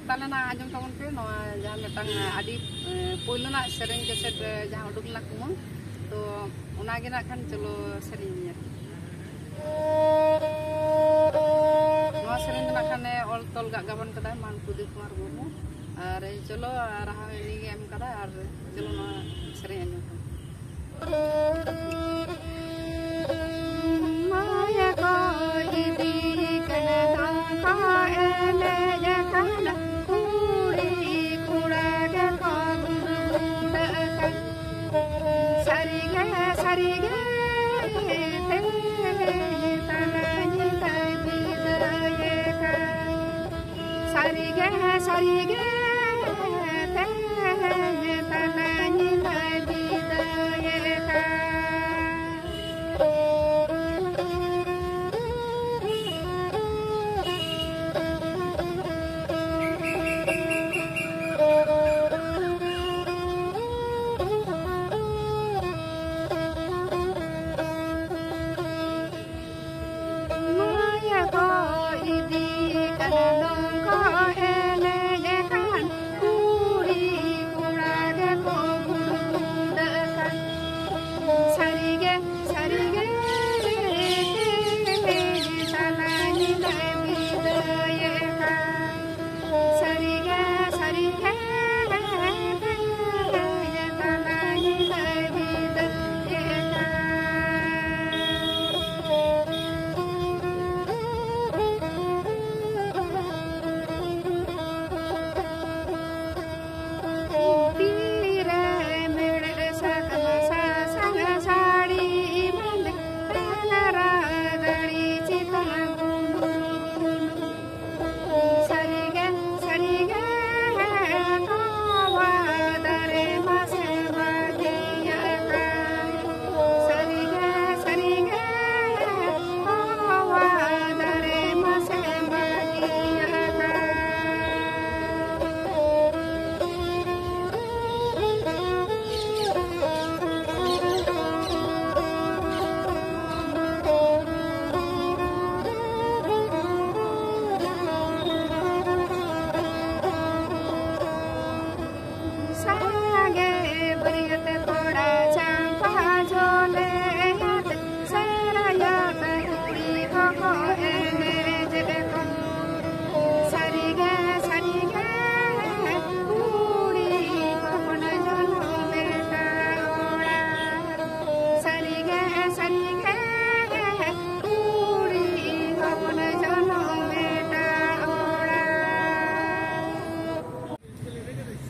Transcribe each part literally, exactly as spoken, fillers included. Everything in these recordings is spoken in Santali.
ᱛᱟᱦᱚᱞᱮ ᱱᱟᱜ ᱟᱸᱡᱚᱢ ᱛᱟᱵᱚᱱ ᱯᱮ, ᱱᱚᱣᱟ ᱡᱟᱦᱟᱸ ᱢᱤᱫᱴᱟᱝ ᱟᱹᱰᱤ ᱯᱳᱭᱞᱳ ᱱᱟᱜ ᱥᱮᱨᱮᱧ ᱠᱮᱥᱮᱴ ᱡᱟᱦᱟᱸ ᱩᱰᱩᱠ ᱞᱮᱱᱟ ᱠᱩᱢᱟᱹᱝ, ᱛᱚ ᱚᱱᱟᱜᱮ ᱱᱟᱜ ᱠᱷᱟᱱ ᱪᱚᱞᱚ ᱥᱮᱨᱮᱧ ᱧᱮᱞ᱾ ᱱᱚᱣᱟ ᱥᱮᱨᱮᱧ ᱫᱚ ᱱᱟᱜ ᱠᱷᱟᱱᱮ ᱚᱞ ᱛᱚᱞ ᱜᱟᱜ ᱜᱟᱵᱟᱱ ᱠᱟᱫᱟᱭ ᱢᱟᱱ ᱯᱨᱚᱫᱤᱯ ᱠᱩᱢᱟᱨ ᱢᱩᱨᱢᱩ, ᱟᱨ ᱪᱚᱞᱚ ᱨᱟᱦᱟ ᱦᱚᱸ ᱩᱱᱤᱜᱮ ᱮᱢ ᱠᱟᱫᱟ, ᱟᱨ ᱪᱚᱞᱚ ᱱᱚᱣᱟ ᱥᱮᱨᱮᱧ ᱟᱸᱡᱚᱢ ᱛᱟᱵᱚᱱ᱾ ᱢᱟᱭᱟ ᱠᱚ ᱤᱫᱤ ᱠᱟᱱᱟ ᱫᱚᱝ ᱠᱚ ᱮᱱᱮᱡ ᱠᱟᱱᱟ, ᱠᱩᱲᱤ ᱠᱚᱲᱟ ᱜᱮᱠᱚ ᱜᱩᱰᱜᱩᱰᱟᱹᱜ ᱠᱟᱱᱟ᱾ ᱥᱟᱹᱨᱤᱜᱮ, ᱥᱟᱹᱨᱤᱜᱮ, ᱛᱮᱦᱮᱧ ᱛᱟᱞᱟ ᱧᱤᱫᱟᱹ ᱵᱤᱫᱟᱹᱭᱮ ᱠᱟᱱ᱾ ᱥᱟᱹᱨᱤᱜᱮ, ᱥᱟᱹᱨᱤᱜᱮ, ᱛᱮᱦᱮᱧ ᱛᱟᱞᱟ ᱧᱤᱫᱟᱹ ᱵᱤᱫᱟᱹᱭᱮ ᱠᱟᱱ᱾ ᱢᱟᱭᱟ ᱠᱚ ᱤᱫᱤ ᱠᱟᱱᱟ ᱫᱚᱝ ᱠᱚ ᱮᱱᱮᱡ ᱠᱟᱱ, ᱠᱩᱲᱤ ᱠᱚᱲᱟ ᱜᱮᱠᱚ ᱜᱩᱰᱜᱩᱰᱟᱹᱜ ᱠᱟᱱ᱾ ᱥᱟᱹᱨᱤᱜᱮ, ᱥᱟᱹᱨᱤᱜᱮ, ᱛᱮᱦᱮᱧ ᱛᱟᱞᱟ ᱧᱤᱫᱟᱹ ᱵᱤᱫᱟᱹᱭᱮ ᱠᱟᱱ᱾ ᱥᱟᱹᱨᱤᱜᱮ, ᱥᱟᱹᱨᱤᱜᱮ, ᱛᱮᱦᱮᱧ ᱛᱟᱞᱟ ᱧᱤᱫᱟᱹ ᱵᱤᱫᱟᱹᱭᱮ ᱠᱟᱱ᱾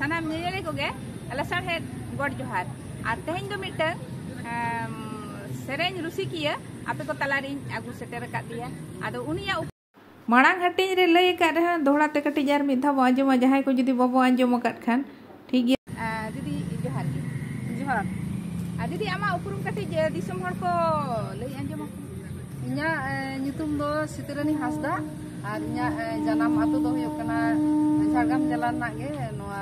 ᱥᱟᱱᱟᱢ ᱧᱮᱧᱮᱞᱤᱭᱟᱹ ᱠᱚᱜᱮ ᱞᱟᱥᱟᱲᱦᱮᱫ ᱜᱚᱰ ᱡᱚᱦᱟᱨ᱾ ᱟᱨ ᱛᱮᱦᱮᱧ ᱫᱚ ᱢᱤᱫᱴᱟᱝ ᱮᱢ, ᱥᱮᱨᱮᱧ ᱨᱩᱥᱤᱠᱤᱭᱟᱹ ᱟᱯᱮ ᱠᱚ ᱛᱟᱞᱟᱨᱤᱧ ᱟᱹᱜᱩ ᱥᱮᱴᱮᱨ ᱟᱠᱟᱫᱮᱭᱟ᱾ ᱟᱫᱚ ᱩᱱᱤᱭᱟᱜ ᱩᱯ- ᱢᱟᱲᱟᱝ ᱦᱟᱹᱴᱤᱧ ᱨᱮ ᱞᱟᱹᱭ ᱟᱠᱟᱫ ᱨᱮᱦᱚᱸ ᱫᱚᱦᱲᱟ ᱛᱮ ᱠᱟᱹᱴᱤᱡ ᱟᱨ ᱢᱤᱫ ᱫᱷᱟᱣ ᱵᱚ ᱟᱸᱡᱚᱢᱟ, ᱡᱟᱦᱟᱸᱭ ᱠᱚ ᱡᱩᱫᱤ ᱵᱟᱵᱚ ᱟᱸᱡᱚᱢ ᱟᱠᱟᱫ ᱠᱷᱟᱱ᱾ ᱴᱷᱤᱠ ᱜᱮᱭᱟ᱾ ᱟᱨ ᱫᱤᱫᱤ, ᱡᱚᱦᱟᱨ ᱜᱮ᱾ ᱡᱚᱦᱟᱨ᱾ ᱟᱨ ᱫᱤᱫᱤ, ᱟᱢᱟᱜ ᱩᱯᱨᱩᱢ ᱠᱟᱹᱴᱤᱡ, ᱮ, ᱫᱤᱥᱚᱢ ᱦᱚᱲ ᱠᱚ ᱞᱟᱹᱭ ᱟᱸᱡᱚᱢ ᱟᱠᱚ᱾ ᱤᱧᱟᱹᱜ, ᱮ, ᱧᱩᱛᱩᱢ ᱫᱚ ᱥᱤᱛᱟᱹᱨᱟᱹᱱᱤ ᱦᱟᱸᱥᱫᱟ ᱟᱨ ᱤᱧᱟᱹᱜ, ᱮ, ᱡᱟᱱᱟᱢ ᱟᱹᱛᱩ ᱫᱚ ᱦᱩᱭᱩᱜ ᱠᱟᱱᱟ ᱡᱷᱟᱲᱜᱨᱟᱢ ᱡᱮᱞᱟ ᱨᱮᱱᱟᱜ ᱜᱮ, ᱱᱚᱣᱟ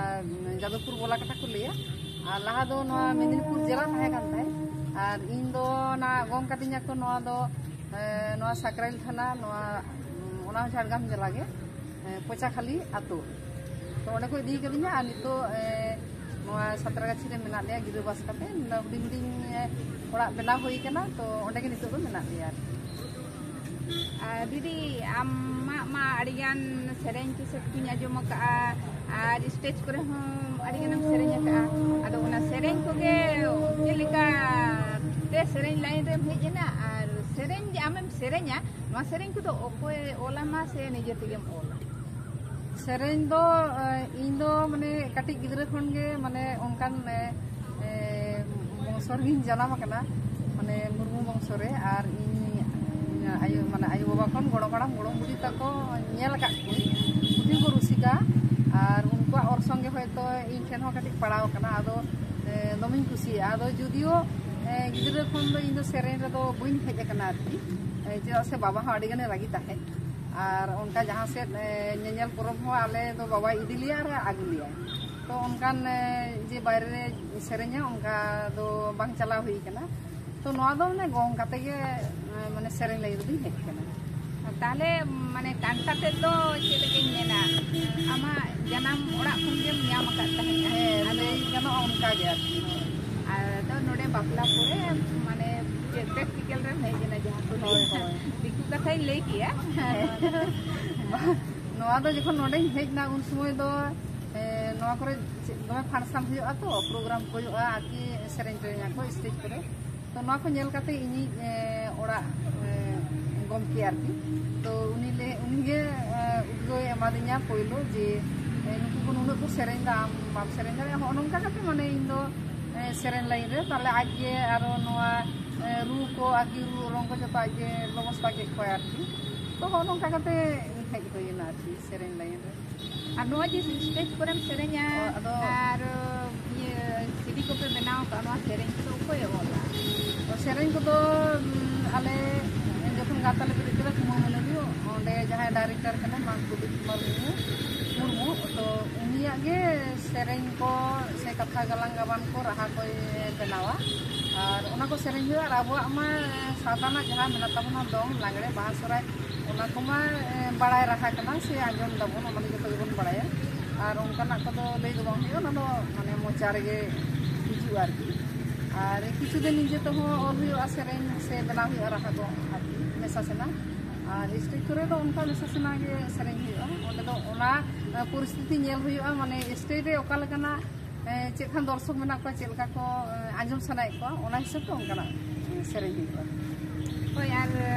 ᱡᱟᱫᱚᱵᱯᱩᱨ ᱵᱚᱞᱟᱠᱟᱴᱟ ᱠᱚ ᱞᱟᱹᱭᱟ᱾ ᱟᱨ ᱞᱟᱦᱟ ᱫᱚ ᱱᱚᱣᱟ ᱢᱮᱫᱽᱱᱤᱯᱩᱨ ᱡᱮᱞᱟ ᱛᱟᱦᱮᱸ ᱠᱟᱱ ᱛᱟᱦᱮᱸᱫ᱾ ᱟᱨ ᱤᱧ ᱫᱚ ᱚᱱᱟ ᱜᱚᱝ ᱠᱟᱹᱫᱤᱧᱟ ᱠᱚ ᱱᱚᱣᱟ ᱫᱚ, ᱮ, ᱱᱚᱣᱟ ᱥᱟᱠᱨᱟᱭᱤᱞ ᱛᱷᱟᱱᱟ, ᱱᱚᱣᱟ, ᱚᱱᱟ ᱦᱚᱸ ᱡᱷᱟᱲᱜᱨᱟᱢ ᱡᱮᱞᱟ ᱜᱮ, ᱮ, ᱯᱚᱪᱟᱠᱷᱟᱞᱤ ᱟᱹᱛᱩ᱾ ᱛᱚ ᱚᱸᱰᱮ ᱠᱚ ᱤᱫᱤ ᱠᱟᱫᱤᱧᱟ ᱟᱨ ᱱᱤᱛᱚᱜ, ᱮ, ᱱᱚᱣᱟ ᱥᱟᱸᱛᱨᱟᱜᱟᱪᱷᱤ ᱨᱮ ᱢᱮᱱᱟᱜ ᱞᱮᱭᱟ ᱜᱤᱨᱟᱹᱵᱟᱥ ᱠᱟᱛᱮ᱾ ᱱᱚᱰᱮ ᱦᱩᱰᱤᱧ ᱦᱩᱰᱤᱧ, ᱮ, ᱚᱲᱟᱜ ᱵᱮᱱᱟᱣ ᱦᱩᱭ ᱠᱟᱱᱟ, ᱛᱚ ᱚᱸᱰᱮ ᱜᱮ ᱱᱤᱛᱚᱜ ᱫᱚ ᱢᱮᱱᱟᱜ ᱞᱮᱭᱟ ᱟᱨᱠᱤ᱾ ᱟᱨ ᱫᱤᱫᱤ, ᱟᱢᱟᱜ ᱢᱟ ᱟᱹᱰᱤᱜᱟᱱ ᱥᱮᱨᱮᱧ ᱠᱮᱥᱮᱴ ᱠᱚᱧ ᱟᱸᱡᱚᱢ ᱟᱠᱟᱫᱼᱟ ᱟᱨ ᱥᱴᱮᱡᱽ ᱠᱚᱨᱮ ᱦᱚᱸ ᱟᱹᱰᱤᱜᱟᱱᱮᱢ ᱥᱮᱨᱮᱧ ᱟᱠᱟᱫᱼᱟ᱾ ᱟᱫᱚ ᱚᱱᱟ ᱥᱮᱨᱮᱧ ᱠᱚᱜᱮ ᱪᱮᱫ ᱞᱮᱠᱟ ᱛᱮ ᱥᱮᱨᱮᱧ ᱞᱟᱭᱤᱱ ᱨᱮᱢ ᱦᱮᱡ ᱮᱱᱟ ᱟᱨ ᱥᱮᱨᱮᱧ ᱡᱮ ᱟᱢᱮᱢ ᱥᱮᱨᱮᱧᱟ, ᱱᱚᱣᱟ ᱥᱮᱨᱮᱧ ᱠᱚᱫᱚ ᱚᱠᱚᱭ ᱚᱞ ᱟᱢᱟ ᱥᱮ ᱱᱤᱡᱮ ᱛᱮᱜᱮᱢ ᱚᱞᱟ? ᱥᱮᱨᱮᱧ ᱫᱚ, ᱮ, ᱤᱧ ᱫᱚ ᱢᱟᱱᱮ ᱠᱟᱹᱴᱤᱡ ᱜᱤᱫᱽᱨᱟᱹ ᱠᱷᱚᱱ ᱜᱮ ᱢᱟᱱᱮ ᱚᱱᱠᱟᱱ, ᱮ, ᱮ, ᱵᱚᱝᱥᱚ ᱨᱮᱜᱤᱧ ᱡᱟᱱᱟᱢ ᱟᱠᱟᱱᱟ, ᱢᱟᱱᱮ ᱢᱩᱨᱢᱩ ᱵᱚᱝᱥᱚ ᱨᱮ᱾ ᱟᱨ ᱤᱧ, ᱤᱧ ᱟᱭᱳ, ᱢᱟᱱᱮ ᱟᱭᱳ ᱵᱟᱵᱟ ᱠᱷᱚᱱ ᱜᱚᱲᱚᱢ ᱦᱟᱲᱟᱢ ᱜᱚᱲᱚᱢ ᱵᱩᱰᱷᱤ ᱛᱟᱠᱚ ᱧᱮᱞ ᱟᱠᱟᱫ ᱠᱚᱣᱟᱧ, ᱯᱩᱛᱷᱤ ᱠᱚ ᱨᱩᱥᱤᱠᱟ, ᱟᱨ ᱩᱱᱠᱩᱣᱟᱜ ᱚᱨᱥᱚᱝ ᱜᱮ ᱦᱚᱭᱛᱳ ᱤᱧ ᱴᱷᱮᱱ ᱦᱚᱸ ᱠᱟᱹᱴᱤᱡ ᱯᱟᱲᱟᱣ ᱟᱠᱟᱱᱟ᱾ ᱟᱫᱚ, ᱮ, ᱫᱚᱢᱮᱧ ᱠᱩᱥᱤᱭᱟᱜᱼᱟ᱾ ᱟᱫᱚ ᱡᱩᱫᱤᱭᱳ, ᱮ, ᱜᱤᱫᱽᱨᱟᱹ ᱠᱷᱚᱱ ᱫᱚ ᱤᱧ ᱫᱚ ᱥᱮᱨᱮᱧ ᱨᱮᱫᱚ ᱵᱟᱹᱧ ᱦᱮᱡ ᱟᱠᱟᱱᱟ ᱟᱨᱠᱤ, ᱮ, ᱪᱮᱫᱟᱜ ᱥᱮ ᱵᱟᱵᱟ ᱦᱚᱸ ᱟᱹᱰᱤ ᱜᱟᱱᱮ ᱨᱟᱹᱜᱤ ᱛᱟᱦᱮᱸᱫ᱾ ᱟᱨ ᱚᱱᱠᱟ ᱡᱟᱦᱟᱸ ᱥᱮᱫ, ᱮ, ᱧᱮᱧᱮᱞ ᱯᱚᱨᱚᱵᱽ ᱦᱚᱸ ᱟᱞᱮ ᱫᱚ ᱵᱟᱵᱟᱭ ᱤᱫᱤ ᱞᱮᱭᱟ ᱟᱨ ᱟᱹᱜᱩ ᱞᱮᱭᱟ᱾ ᱛᱚ ᱚᱱᱠᱟᱱ, ᱮ, ᱡᱮ ᱵᱟᱭᱨᱮ ᱨᱮ ᱥᱮᱨᱮᱧᱟ, ᱚᱱᱠᱟ ᱫᱚ ᱵᱟᱝ ᱪᱟᱞᱟᱣ ᱦᱩᱭ ᱠᱟᱱᱟ᱾ ᱛᱚ ᱱᱚᱣᱟ ᱫᱚ ᱢᱟᱱᱮ ᱜᱚᱝ ᱠᱟᱛᱮ ᱜᱮ, ᱮ, ᱢᱟᱱᱮ ᱥᱮᱨᱮᱧ ᱞᱟᱹᱜᱤᱫ ᱫᱚᱧ ᱦᱮᱡ ᱠᱟᱱᱟ᱾ ᱛᱟᱦᱞᱮ ᱢᱟᱱᱮ ᱠᱟᱱᱛᱷᱟ ᱛᱮᱫ ᱫᱚ ᱪᱮᱫ ᱞᱮᱠᱟᱧ ᱢᱮᱱᱟ, ᱟᱢᱟᱜ ᱡᱟᱱᱟᱢ ᱚᱲᱟᱜ ᱠᱷᱚᱱ ᱜᱮᱢ ᱧᱟᱢ ᱟᱠᱟᱫ ᱛᱟᱦᱮᱸᱫ? ᱦᱮᱸ, ᱟᱫᱚ ᱞᱟᱹᱭ ᱜᱟᱱᱚᱜᱼᱟ ᱚᱱᱠᱟ ᱜᱮ ᱟᱨᱠᱤ᱾ ᱟᱫᱚ ᱱᱚᱰᱮ ᱵᱟᱯᱞᱟ ᱯᱚᱨᱮ ᱢᱟᱱᱮ ᱪᱮᱫ ᱯᱨᱮᱠᱴᱤᱠᱮᱞ ᱨᱮᱢ ᱦᱮᱡ ᱮᱱᱟ, ᱡᱟᱦᱟᱸ ᱠᱚ ᱞᱟᱹᱭᱟ᱾ ᱦᱳᱭ, ᱦᱳᱭ᱾ ᱫᱤᱠᱩ ᱠᱟᱛᱷᱟᱧ ᱞᱟᱹᱭ ᱠᱮᱭᱟ᱾ ᱦᱮᱸ᱾ ᱱᱚᱣᱟ ᱫᱚ ᱡᱚᱠᱷᱚᱱ ᱱᱚᱰᱮᱧ ᱦᱮᱡ ᱮᱱᱟ, ᱩᱱ ᱥᱚᱢᱚᱭ ᱫᱚ, ᱮ, ᱱᱚᱣᱟ ᱠᱚᱨᱮ ᱪᱮᱫ ᱫᱚᱢᱮ function ᱦᱩᱭᱩᱜᱼᱟ ᱛᱚ, program ᱠᱚ ᱦᱩᱭᱩᱜᱼᱟ ᱟᱨᱠᱤ, ᱥᱮᱨᱮᱧ ᱴᱮᱨᱮᱧ ᱟᱠᱚ stage ᱠᱚᱨᱮ᱾ ᱛᱚ ᱱᱚᱣᱟ ᱠᱚ ᱧᱮᱞ ᱠᱟᱛᱮ ᱤᱧᱤᱡ, ᱮ, ᱚᱲᱟᱜ, ᱮ, ᱜᱚᱢᱠᱮ ᱟᱨᱠᱤ, ᱛᱚ ᱩᱱᱤ ᱞᱮ, ᱩᱱᱤᱜᱮ, ᱮ, ᱩᱫᱽᱜᱟᱹᱣ ᱮ ᱮᱢᱟᱫᱤᱧᱟ ᱯᱳᱭᱞᱳ ᱡᱮ, ᱱᱩᱠᱩ ᱠᱚ ᱱᱩᱱᱟᱹᱜ ᱠᱚ ᱥᱮᱨᱮᱧ ᱫᱟ, ᱟᱢ ᱵᱟᱢ ᱥᱮᱨᱮᱧ ᱫᱟᱲᱮᱭᱟᱜᱼᱟ᱾ ᱦᱚᱸᱜᱼᱚ ᱱᱚᱝᱠᱟ ᱠᱟᱛᱮ ᱢᱟᱱᱮ ᱤᱧ ᱫᱚ ᱮ, ᱥᱮᱨᱮᱧ ᱞᱟᱭᱤᱱ ᱨᱮ᱾ ᱛᱟᱦᱞᱮ ᱟᱡ ᱜᱮ ᱟᱨᱚ ᱱᱚᱣᱟ ᱮ, ᱨᱩ ᱠᱚ ᱟᱨᱠᱤ ᱨᱩ ᱚᱨᱚᱝ ᱠᱚ ᱡᱚᱛᱚ ᱟᱡ ᱜᱮ ᱵᱮᱵᱚᱥᱛᱷᱟ ᱠᱮᱫ ᱠᱚᱣᱟᱭ ᱟᱨᱠᱤ᱾ ᱛᱚ ᱦᱚᱸᱜᱼᱚ ᱱᱚᱝᱠᱟ ᱠᱟᱛᱮ ᱦᱮᱡ ᱦᱩᱭᱮᱱᱟ ᱟᱨᱠᱤ ᱥᱮᱨᱮᱧ ᱞᱟᱭᱤᱱ ᱨᱮ᱾ ᱟᱨ ᱱᱚᱣᱟ ᱡᱮ ᱥᱴᱮᱡᱽ ᱠᱚᱨᱮᱢ ᱥᱮᱨᱮᱧᱟ ᱚ, ᱟᱫᱚ ᱟᱨ ᱤᱭᱟᱹ ᱥᱤᱰᱤ ᱠᱚᱯᱮ ᱵᱮᱱᱟᱣ ᱟᱠᱟᱫ, ᱱᱚᱣᱟ ᱥᱮᱨᱮᱧ ᱠᱚᱫᱚ ᱚᱠᱚᱭᱮ ᱚᱞᱟ? ᱥᱮᱨᱮᱧ ᱠᱚᱫᱚ ᱩᱸ, ᱟᱞᱮ ᱡᱚᱠᱷᱚᱱ ᱜᱟᱶᱛᱟ ᱞᱮ ᱵᱮᱨᱮᱫ ᱠᱮᱫᱟ ᱠᱩᱢᱟᱹᱝ ᱢᱟᱹᱱᱟᱹ ᱦᱩᱭᱩᱜ, ᱚᱸᱰᱮ ᱡᱟᱦᱟᱸᱭ ᱰᱟᱭᱨᱮᱠᱴᱚᱨ ᱠᱟᱱᱟᱭ ᱢᱟ ᱯᱨᱚᱫᱤᱯ ᱠᱩᱢᱟᱨ ᱢᱩᱨᱢᱩ, ᱢᱩᱨᱢᱩ, ᱛᱚ ᱩᱱᱤᱭᱟᱜ ᱜᱮ ᱥᱮᱨᱮᱧ ᱠᱚ ᱥᱮ ᱠᱟᱛᱷᱟ ᱜᱟᱞᱟᱝ ᱜᱟᱵᱟᱱ ᱠᱚ ᱨᱟᱦᱟ ᱠᱚᱭ ᱵᱮᱱᱟᱣᱟ᱾ ᱟᱨ ᱚᱱᱟ ᱠᱚ ᱥᱮᱨᱮᱧ ᱦᱩᱭᱩᱜᱼᱟ᱾ ᱟᱨ ᱟᱵᱚᱣᱟᱜ ᱢᱟ ᱥᱟᱶᱛᱟ ᱨᱮᱱᱟᱜ ᱡᱟᱦᱟᱸ ᱢᱮᱱᱟᱜ ᱛᱟᱵᱚᱱᱟ ᱫᱚᱝ, ᱞᱟᱜᱽᱲᱮ, ᱵᱟᱦᱟ, ᱥᱚᱦᱨᱟᱭ, ᱚᱱᱟ ᱠᱚᱢᱟ ᱮ, ᱵᱟᱲᱟᱭ ᱨᱟᱦᱟ ᱠᱟᱱᱟ ᱥᱮ ᱟᱸᱡᱚᱢ ᱫᱟᱵᱚᱱ, ᱚᱱᱟ ᱫᱚ ᱡᱚᱛᱚ ᱜᱮᱵᱚᱱ ᱵᱟᱲᱟᱭᱟ᱾ ᱟᱨ ᱚᱱᱠᱟᱱᱟᱜ ᱠᱚᱫᱚ ᱞᱟᱹᱭ ᱫᱚ ᱵᱟᱝ ᱦᱩᱭᱩᱜᱼᱟ, ᱚᱱᱟ ᱫᱚ ᱢᱟᱱᱮ ᱢᱚᱪᱟ ᱨᱮᱜᱮ ᱦᱤᱡᱩᱜᱼᱟ ᱟᱨᱠᱤ᱾ ᱟᱨ ᱠᱤᱪᱷᱩ ᱫᱤᱱ ᱱᱤᱡᱮ ᱛᱮᱦᱚᱸ ᱚᱞ ᱦᱩᱭᱩᱜᱼᱟ ᱥᱮᱨᱮᱧ ᱥᱮ ᱵᱮᱱᱟᱣ ᱦᱩᱭᱩᱜᱼᱟ ᱨᱟᱦᱟ ᱠᱚ ᱟᱨᱠᱤ ᱢᱮᱥᱟ ᱥᱮᱱᱟ᱾ ᱟᱨ ᱥᱴᱮᱡᱽ ᱠᱚᱨᱮ ᱫᱚ ᱚᱱᱠᱟ ᱢᱮᱥᱟ ᱥᱮᱱᱟ ᱜᱮ ᱥᱮᱨᱮᱧ ᱦᱩᱭᱩᱜᱼᱟ᱾ ᱚᱸᱰᱮ ᱫᱚ ᱚᱱᱟ ᱮ, ᱯᱚᱨᱤᱥᱛᱷᱤᱛᱤ ᱧᱮᱞ ᱦᱩᱭᱩᱜᱼᱟ, ᱢᱟᱱᱮ ᱥᱴᱮᱡᱽ ᱨᱮ ᱚᱠᱟ ᱞᱮᱠᱟᱱᱟᱜ ᱮ, ᱪᱮᱫ ᱠᱷᱟᱱ ᱫᱚᱨᱥᱚᱠ ᱢᱮᱱᱟᱜ ᱠᱚᱣᱟ, ᱪᱮᱫ ᱞᱮᱠᱟ ᱠᱚ ᱮ, ᱟᱸᱡᱚᱢ ᱥᱟᱱᱟᱭᱮᱫ ᱠᱚᱣᱟ, ᱚᱱᱟ ᱦᱤᱥᱟᱹᱵ ᱛᱮ ᱚᱱᱠᱟᱱᱟᱜ ᱮ, ᱥᱮᱨᱮᱧ ᱦᱩᱭᱩᱜᱼᱟ᱾ ᱦᱳᱭ, ᱟᱨ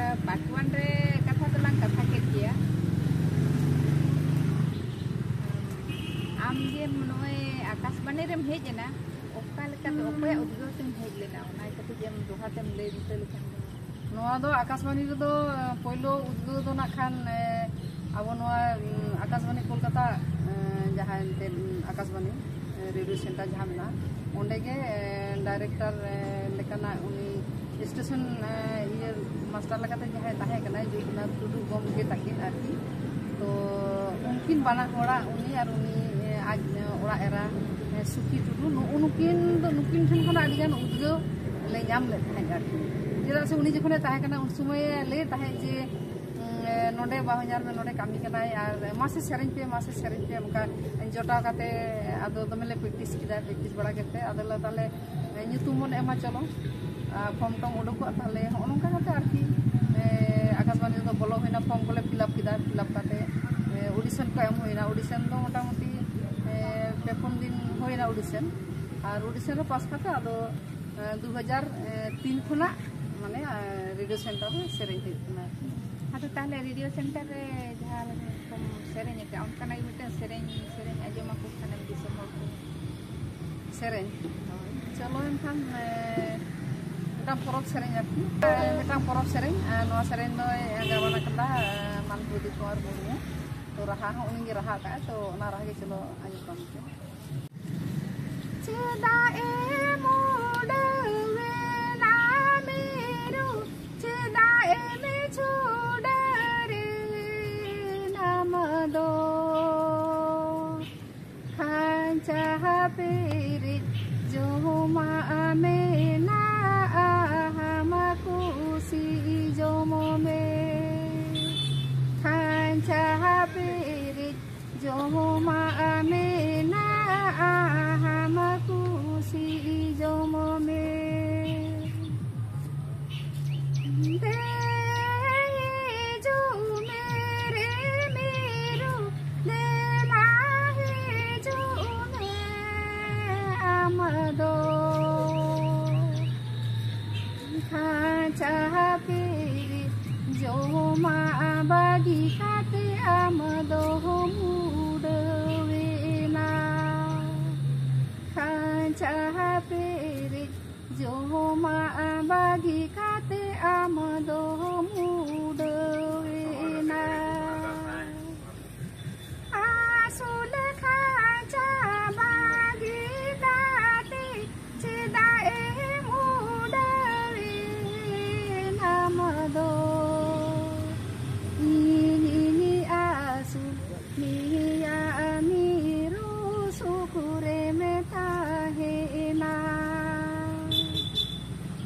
ᱯᱟᱨᱴ ᱳᱣᱟᱱ ᱨᱮ ᱠᱟᱛᱷᱟ ᱫᱚᱞᱟᱝ ᱠᱟᱛᱷᱟ ᱠᱮᱫ ᱜᱮᱭᱟ᱾ ᱟᱢ ᱡᱮ ᱱᱚᱜᱼᱚᱭ ᱟᱠᱟᱥᱵᱟᱱᱤ ᱨᱮᱢ ᱦᱮᱡ ᱮᱱᱟ, ᱚᱠᱟ ᱞᱮᱠᱟᱛᱮ, ᱚᱠᱚᱭᱟᱜ ᱩᱫᱽᱜᱟᱹᱣ ᱛᱮᱢ ᱦᱮᱡ ᱞᱮᱱᱟ, ᱚᱱᱟ ᱠᱟᱹᱴᱤᱡ ᱮᱢ ᱫᱚᱦᱲᱟ ᱛᱮᱢ ᱞᱟᱹᱭ ᱵᱩᱴᱟᱹ ᱞᱮᱠᱷᱟᱱ ᱫᱚ᱾ ᱱᱚᱣᱟ ᱫᱚ ᱟᱠᱟᱥᱵᱟᱱᱤ ᱨᱮᱫᱚ ᱮ, ᱯᱳᱭᱞᱳ ᱩᱫᱽᱜᱟᱹᱣ ᱫᱚ ᱱᱟᱜ ᱠᱷᱟᱱ ᱮ, ᱟᱵᱚ ᱱᱚᱣᱟ ᱩᱢ, ᱟᱠᱟᱥᱵᱟᱱᱤ ᱠᱳᱞᱠᱟᱛᱟ ᱮ, ᱡᱟᱦᱟᱸ ᱮᱱᱛᱮᱫ ᱩᱢ, ᱟᱠᱟᱥᱵᱟᱱᱤ ᱮ, ᱨᱮᱰᱤᱭᱳ ᱥᱮᱱᱴᱟᱨ ᱡᱟᱦᱟᱸ ᱢᱮᱱᱟᱜᱼᱟ, ᱚᱸᱰᱮ ᱜᱮ ᱮ, ᱰᱟᱭᱨᱮᱠᱴᱚᱨ ᱮ, ᱞᱮᱠᱟᱱᱟᱜ ᱩᱱᱤ ᱥᱴᱮᱥᱚᱱ ᱮ, ᱤᱭᱟᱹ ᱢᱟᱥᱴᱟᱨ ᱞᱮᱠᱟᱛᱮ ᱡᱟᱦᱟᱸᱭ ᱛᱟᱦᱮᱸ ᱠᱟᱱᱟᱭ ᱡᱳᱜᱤᱱᱟᱛᱷ ᱴᱩᱰᱩ ᱜᱚᱢᱠᱮ ᱛᱟᱹᱠᱤᱱ ᱟᱨᱠᱤ᱾ ᱛᱚ ᱩᱱᱠᱤᱱ ᱵᱟᱱᱟ ᱦᱚᱲᱟᱜ, ᱩᱱᱤ ᱟᱨ ᱩᱱᱤ ᱮ, ᱟᱡ ᱮ, ᱚᱲᱟᱜ ᱮᱨᱟ ᱮ, ᱥᱩᱠᱷᱤ ᱴᱩᱰᱩ, ᱱᱩᱜᱼᱩ ᱱᱩᱠᱤᱱ ᱫᱚ, ᱱᱩᱠᱤᱱ ᱴᱷᱮᱱ ᱠᱷᱚᱱᱟᱜ ᱟᱹᱰᱤᱜᱟᱱ ᱩᱫᱽᱜᱟᱹᱣ ᱞᱮ ᱧᱟᱢ ᱞᱮᱫ ᱛᱟᱦᱮᱸᱫ ᱟᱨᱠᱤ᱾ ᱪᱮᱫᱟᱜ ᱥᱮ ᱩᱱᱤ ᱡᱚᱠᱷᱚᱱᱮ ᱛᱟᱦᱮᱸ ᱠᱟᱱᱟ, ᱩᱱ ᱥᱚᱢᱚᱭᱮ ᱞᱟᱹᱭ ᱛᱟᱦᱮᱸᱫ ᱡᱮ, ᱩᱸ, ᱱᱚᱰᱮ ᱵᱟᱦᱚᱧᱟᱨ ᱢᱮ, ᱱᱚᱰᱮ ᱠᱟᱹᱢᱤ ᱠᱟᱱᱟᱭ, ᱟᱨ ᱢᱟᱥᱮ ᱥᱮᱨᱮᱧ ᱯᱮ, ᱢᱟᱥᱮ ᱥᱮᱨᱮᱧ ᱯᱮ, ᱚᱱᱠᱟ ᱡᱚᱴᱟᱣ ᱠᱟᱛᱮ ᱟᱫᱚ ᱫᱚᱢᱮ ᱞᱮ ᱯᱨᱮᱠᱴᱤᱥ ᱠᱮᱫᱟ᱾ ᱯᱨᱮᱠᱴᱤᱥ ᱵᱟᱲᱟ ᱠᱟᱛᱮ ᱟᱫᱚ ᱞᱮ ᱛᱟᱦᱞᱮ ᱧᱩᱛᱩᱢ ᱵᱚᱱ ᱮᱢᱟ, ᱪᱚᱞᱚ, ᱟᱨ ᱯᱷᱚᱨᱢ ᱴᱚᱨᱢ ᱩᱰᱩᱠᱚᱜᱼᱟ, ᱛᱟᱦᱞᱮ ᱦᱚᱸᱜᱼᱚ ᱱᱚᱝᱠᱟ ᱠᱟᱛᱮ ᱟᱨᱠᱤ, ᱮ, ᱟᱠᱟᱥᱵᱟᱱᱤ ᱨᱮᱫᱚ ᱵᱚᱞᱚ ᱦᱩᱭᱱᱟ, ᱯᱷᱚᱨᱢ ᱠᱚᱞᱮ ᱯᱷᱤᱞᱟᱯ ᱠᱮᱫᱟ, ᱯᱷᱤᱞᱟᱯ ᱠᱟᱛᱮ, ᱮ, ᱚᱰᱤᱥᱚᱱ ᱠᱚ ᱮᱢ ᱦᱩᱭᱱᱟ᱾ ᱚᱰᱤᱥᱚᱱ ᱫᱚ ᱢᱚᱴᱟᱢᱩᱴᱤ, ᱮ, ᱯᱮ ᱯᱩᱱ ᱫᱤᱱ ᱦᱩᱭᱱᱟ ᱚᱰᱤᱥᱚᱱ, ᱟᱨ ᱚᱰᱤᱥᱚᱱ ᱨᱮ ᱯᱟᱥ ᱠᱟᱛᱮ ᱟᱫᱚ ᱮ, ᱫᱩ ᱦᱟᱡᱟᱨ ᱛᱤᱱ ᱠᱷᱚᱱᱟᱜ ᱢᱟᱱᱮ, ᱮ, ᱨᱮᱰᱤᱭᱳ ᱥᱮᱱᱴᱟᱨ ᱨᱮ ᱥᱮᱨᱮᱧ ᱦᱩᱭᱩᱜ ᱠᱟᱱᱟ ᱟᱨᱠᱤ᱾ ᱟᱫᱚ ᱛᱟᱦᱞᱮ ᱨᱮᱰᱤᱭᱳ ᱥᱮᱱᱴᱟᱨ ᱨᱮ ᱡᱟᱦᱟᱸ ᱞᱮᱠᱟ ᱨᱚᱠᱚᱢ ᱥᱮᱨᱮᱧ ᱟᱠᱟᱫ, ᱚᱱᱠᱟᱱᱟᱜ ᱜᱮ ᱢᱤᱫᱴᱟᱝ ᱥᱮᱨᱮᱧ, ᱥᱮᱨᱮᱧ ᱟᱸᱡᱚᱢ ᱟᱠᱚ ᱠᱷᱟᱱᱮᱢ ᱫᱤᱥᱚᱢ ᱦᱚᱲ ᱠᱚ᱾ ᱥᱮᱨᱮᱧ᱾ ᱦᱳᱭ᱾ ᱪᱚᱞᱚ ᱮᱱᱠᱷᱟᱱ, ᱮ, ᱢᱤᱫᱴᱟᱝ ᱯᱚᱨᱚᱵᱽ ᱥᱮᱨᱮᱧ ᱟᱨᱠᱤ᱾ ᱮ, ᱢᱤᱫᱴᱟᱝ ᱯᱚᱨᱚᱵᱽ ᱥᱮᱨᱮᱧ, ᱟᱨ ᱱᱚᱣᱟ ᱥᱮᱨᱮᱧ ᱫᱚᱭ ᱜᱟᱵᱟᱱ ᱟᱠᱟᱫᱟ, ᱮ, ᱢᱟᱱᱵᱷᱩᱫᱤ ᱠᱩᱢᱟᱨ ᱢᱩᱨᱢᱩ᱾ ᱛᱚ, ᱨᱟᱦᱟ ᱦᱚᱸ ᱩᱱᱤ ᱜᱮ ᱨᱟᱦᱟ ᱟᱠᱟᱫᱼᱟ, ᱛᱚ ᱚᱱᱟ ᱨᱟᱦᱟ ᱜᱮ ᱪᱚᱞᱚ ᱟᱸᱡᱚᱢ ᱛᱟᱵᱚᱱ ᱯᱮ᱾ ᱪᱮᱫᱟᱜ ᱮᱢ ᱩᱰᱟᱹᱣᱮᱱᱟ ᱢᱤᱨᱩ, ᱪᱮᱫᱟᱜ ᱮᱢ ᱪᱷᱩᱰᱟᱹᱨᱮᱱᱟ ᱟᱢ ᱫᱚ? ᱠᱷᱟᱧᱪᱟ ᱯᱮᱨᱮᱡ ᱡᱚᱢᱟᱜ ᱢᱮᱱᱟᱜᱼᱟ, ᱟᱢ ᱠᱩᱥᱤ ᱡᱚᱢ ᱢᱮ᱾ ᱠᱷᱟᱧᱪᱟ ᱯᱮᱨᱮᱡ ᱡᱚᱢᱟᱜ ᱢᱮᱱᱟᱜᱼᱟ, ᱟᱢ ᱠᱩᱥᱤ ᱡᱚᱢ ᱢᱮ᱾ ᱫᱮ ᱦᱤᱡᱩᱜ ᱢᱮ ᱨᱮ ᱢᱤᱨᱩ, ᱫᱮᱞᱟ ᱦᱤᱡᱩᱜ ᱢᱮ ᱟᱢ ᱫᱚ᱾ ᱠᱷᱟᱧᱪᱟ ᱯᱮᱨᱮᱡ ᱡᱚᱢᱟᱜ ᱵᱟᱹᱜᱤ ᱠᱟᱛᱮ ᱟᱢ ᱫᱚᱢ ᱩᱰᱟᱹᱣᱮᱱᱟ᱾ ᱠᱷᱟᱧᱪᱟ ᱯᱮᱨᱮᱡ ᱡᱚᱢᱟᱜ ᱵᱟᱹᱜᱤ ᱠᱟᱛᱮ ᱟᱢ ᱫᱚᱢ ᱩᱰᱟᱹᱣᱮᱱᱟ᱾ ᱟᱹᱥᱩᱞ ᱠᱷᱟᱧᱪᱟ ᱵᱟᱹᱜᱤ ᱠᱟᱛᱮ ᱪᱮᱫᱟᱜ ᱮᱢ ᱩᱰᱟᱹᱣᱮᱱ ᱟᱢ ᱫᱚ? ᱤᱧᱤᱧ ᱟᱹᱥᱩᱞ ᱢᱮᱭᱟ ᱢᱤᱨᱩ, ᱥᱩᱠ ᱨᱮᱢ ᱛᱟᱦᱮᱱᱟ᱾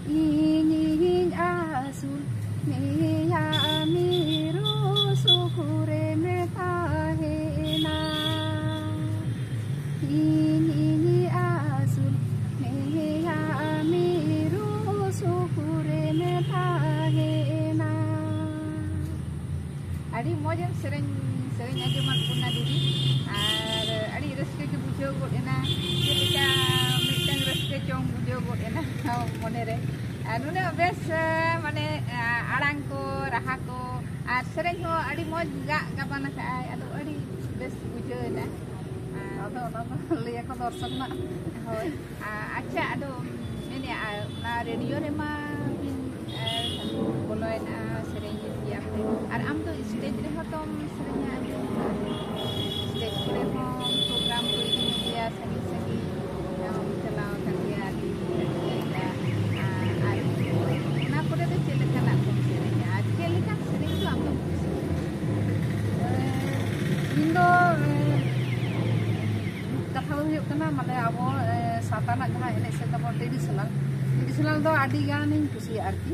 ᱤᱧᱤᱧ ᱟᱹᱥᱩᱞ ᱢᱮᱭᱟ ᱢᱤᱨᱩ, ᱥᱩᱠ ᱨᱮᱢ ᱛᱟᱦᱮᱱᱟ᱾ ᱤᱧᱤᱧ ᱟᱹᱥᱩᱞ ᱢᱮᱭᱟ ᱢᱤᱨᱩ, ᱥᱩᱠ ᱨᱮᱢ ᱛᱟᱦᱮᱱᱟ᱾ ᱟᱹᱰᱤ ᱢᱚᱡᱽ ᱮᱢ ᱥᱮᱨᱮᱧ, ᱥᱮᱨᱮᱧ ᱟᱸᱡᱚᱢᱟᱫ ᱵᱚᱱᱟ ᱫᱤᱫᱤ, ᱟᱨ ᱟᱹᱰᱤ ᱨᱟᱹᱥᱠᱟᱹ ᱜᱮ ᱵᱩᱡᱷᱟᱹᱣ ᱜᱚᱫ ᱮᱱᱟ, ᱪᱮᱫ ᱞᱮᱠᱟ ᱢᱤᱫᱴᱟᱝ ᱨᱟᱹᱥᱠᱟᱹ ᱪᱚᱝ ᱵᱩᱡᱷᱟᱹᱣ ᱜᱚᱫ ᱮᱱᱟ ᱢᱚᱱᱮᱨᱮ᱾ ᱟᱨ ᱱᱩᱱᱟᱹᱜ ᱵᱮᱥ, ᱢᱟᱱᱮ, ᱟᱲᱟᱝ ᱠᱚ, ᱨᱟᱦᱟ ᱠᱚ, ᱟᱨ ᱥᱮᱨᱮᱧ ᱦᱚᱸ ᱟᱹᱰᱤ ᱢᱚᱡᱽ ᱜᱟᱜ ᱜᱟᱵᱟᱱ ᱟᱠᱟᱫᱼᱟᱭ᱾ ᱟᱫᱚ ᱟᱹᱰᱤ ᱚᱱᱟ ᱫᱚ ᱞᱟᱹᱭᱟᱠᱚ ᱫᱚᱨᱥᱚᱠ ᱨᱮᱱᱟᱜ᱾ ᱦᱳᱭ᱾ ᱟ-, ᱟᱪᱪᱷᱟ, ᱟᱫᱚ ᱢᱮᱱᱮᱫᱼᱟ, ᱚᱱᱟ ᱨᱮᱰᱤᱭᱳ ᱨᱮᱢᱟ ᱵᱤᱱ, ᱮ, ᱵᱚᱞᱚᱭᱮᱱᱟ, ᱥᱮᱨᱮᱧ ᱤᱫᱤᱭᱟ ᱯᱮ, ᱟᱨ ᱟᱢ ᱫᱚ ᱥᱴᱮᱡ ᱨᱮᱦᱚᱸ ᱛᱚᱢ ᱥᱮᱨᱮᱧᱟ, ᱟᱸᱡᱚᱢ ᱠᱟᱜᱼᱟ᱾ ᱥᱴᱮᱡ ᱠᱚᱨᱮ ᱦᱚᱸ ᱯᱨᱳᱜᱨᱟᱢ ᱠᱚ ᱤᱫᱤ ᱢᱮᱜᱮᱭᱟ, ᱥᱟᱺᱜᱤᱧ ᱥᱟᱺᱜᱤᱧ ᱦᱚᱸᱢ ᱪᱟᱞᱟᱣ ᱟᱠᱟᱱ ᱜᱮᱭᱟ, ᱟᱹᱰᱤ ᱪᱮᱫ ᱞᱮᱠᱟ? ᱟᱨ ᱚᱱᱟ ᱠᱚᱨᱮ ᱫᱚ ᱪᱮᱫ ᱞᱮᱠᱟᱱᱟᱜ ᱠᱚᱢ ᱥᱮᱨᱮᱧᱟ ᱟᱨ ᱪᱮᱫ ᱞᱮᱠᱟᱱ ᱥᱮᱨᱮᱧ ᱫᱚ ᱟᱢ ᱫᱚᱢ ᱠᱩᱥᱤᱭᱟᱜᱼᱟ? ᱤᱧ ᱫᱚ, ᱮ, ᱠᱟᱛᱷᱟ ᱫᱚ ᱦᱩᱭᱩᱜ ᱠᱟᱱᱟ, ᱢᱟᱱᱮ, ᱟᱵᱚ, ᱮ, ᱥᱟᱶᱛᱟ ᱨᱮᱱᱟᱜ ᱡᱟᱦᱟᱸ ᱮᱱᱮᱡ ᱥᱮᱨᱮᱧ ᱛᱟᱵᱚᱱ, ᱴᱨᱮᱰᱤᱥᱚᱱᱟᱞ, ᱴᱨᱮᱰᱤᱥᱚᱱᱟᱞ ᱫᱚ ᱟᱹᱰᱤ ᱜᱟᱱᱤᱧ ᱠᱩᱥᱤᱭᱟᱜᱼᱟ ᱟᱨᱠᱤ᱾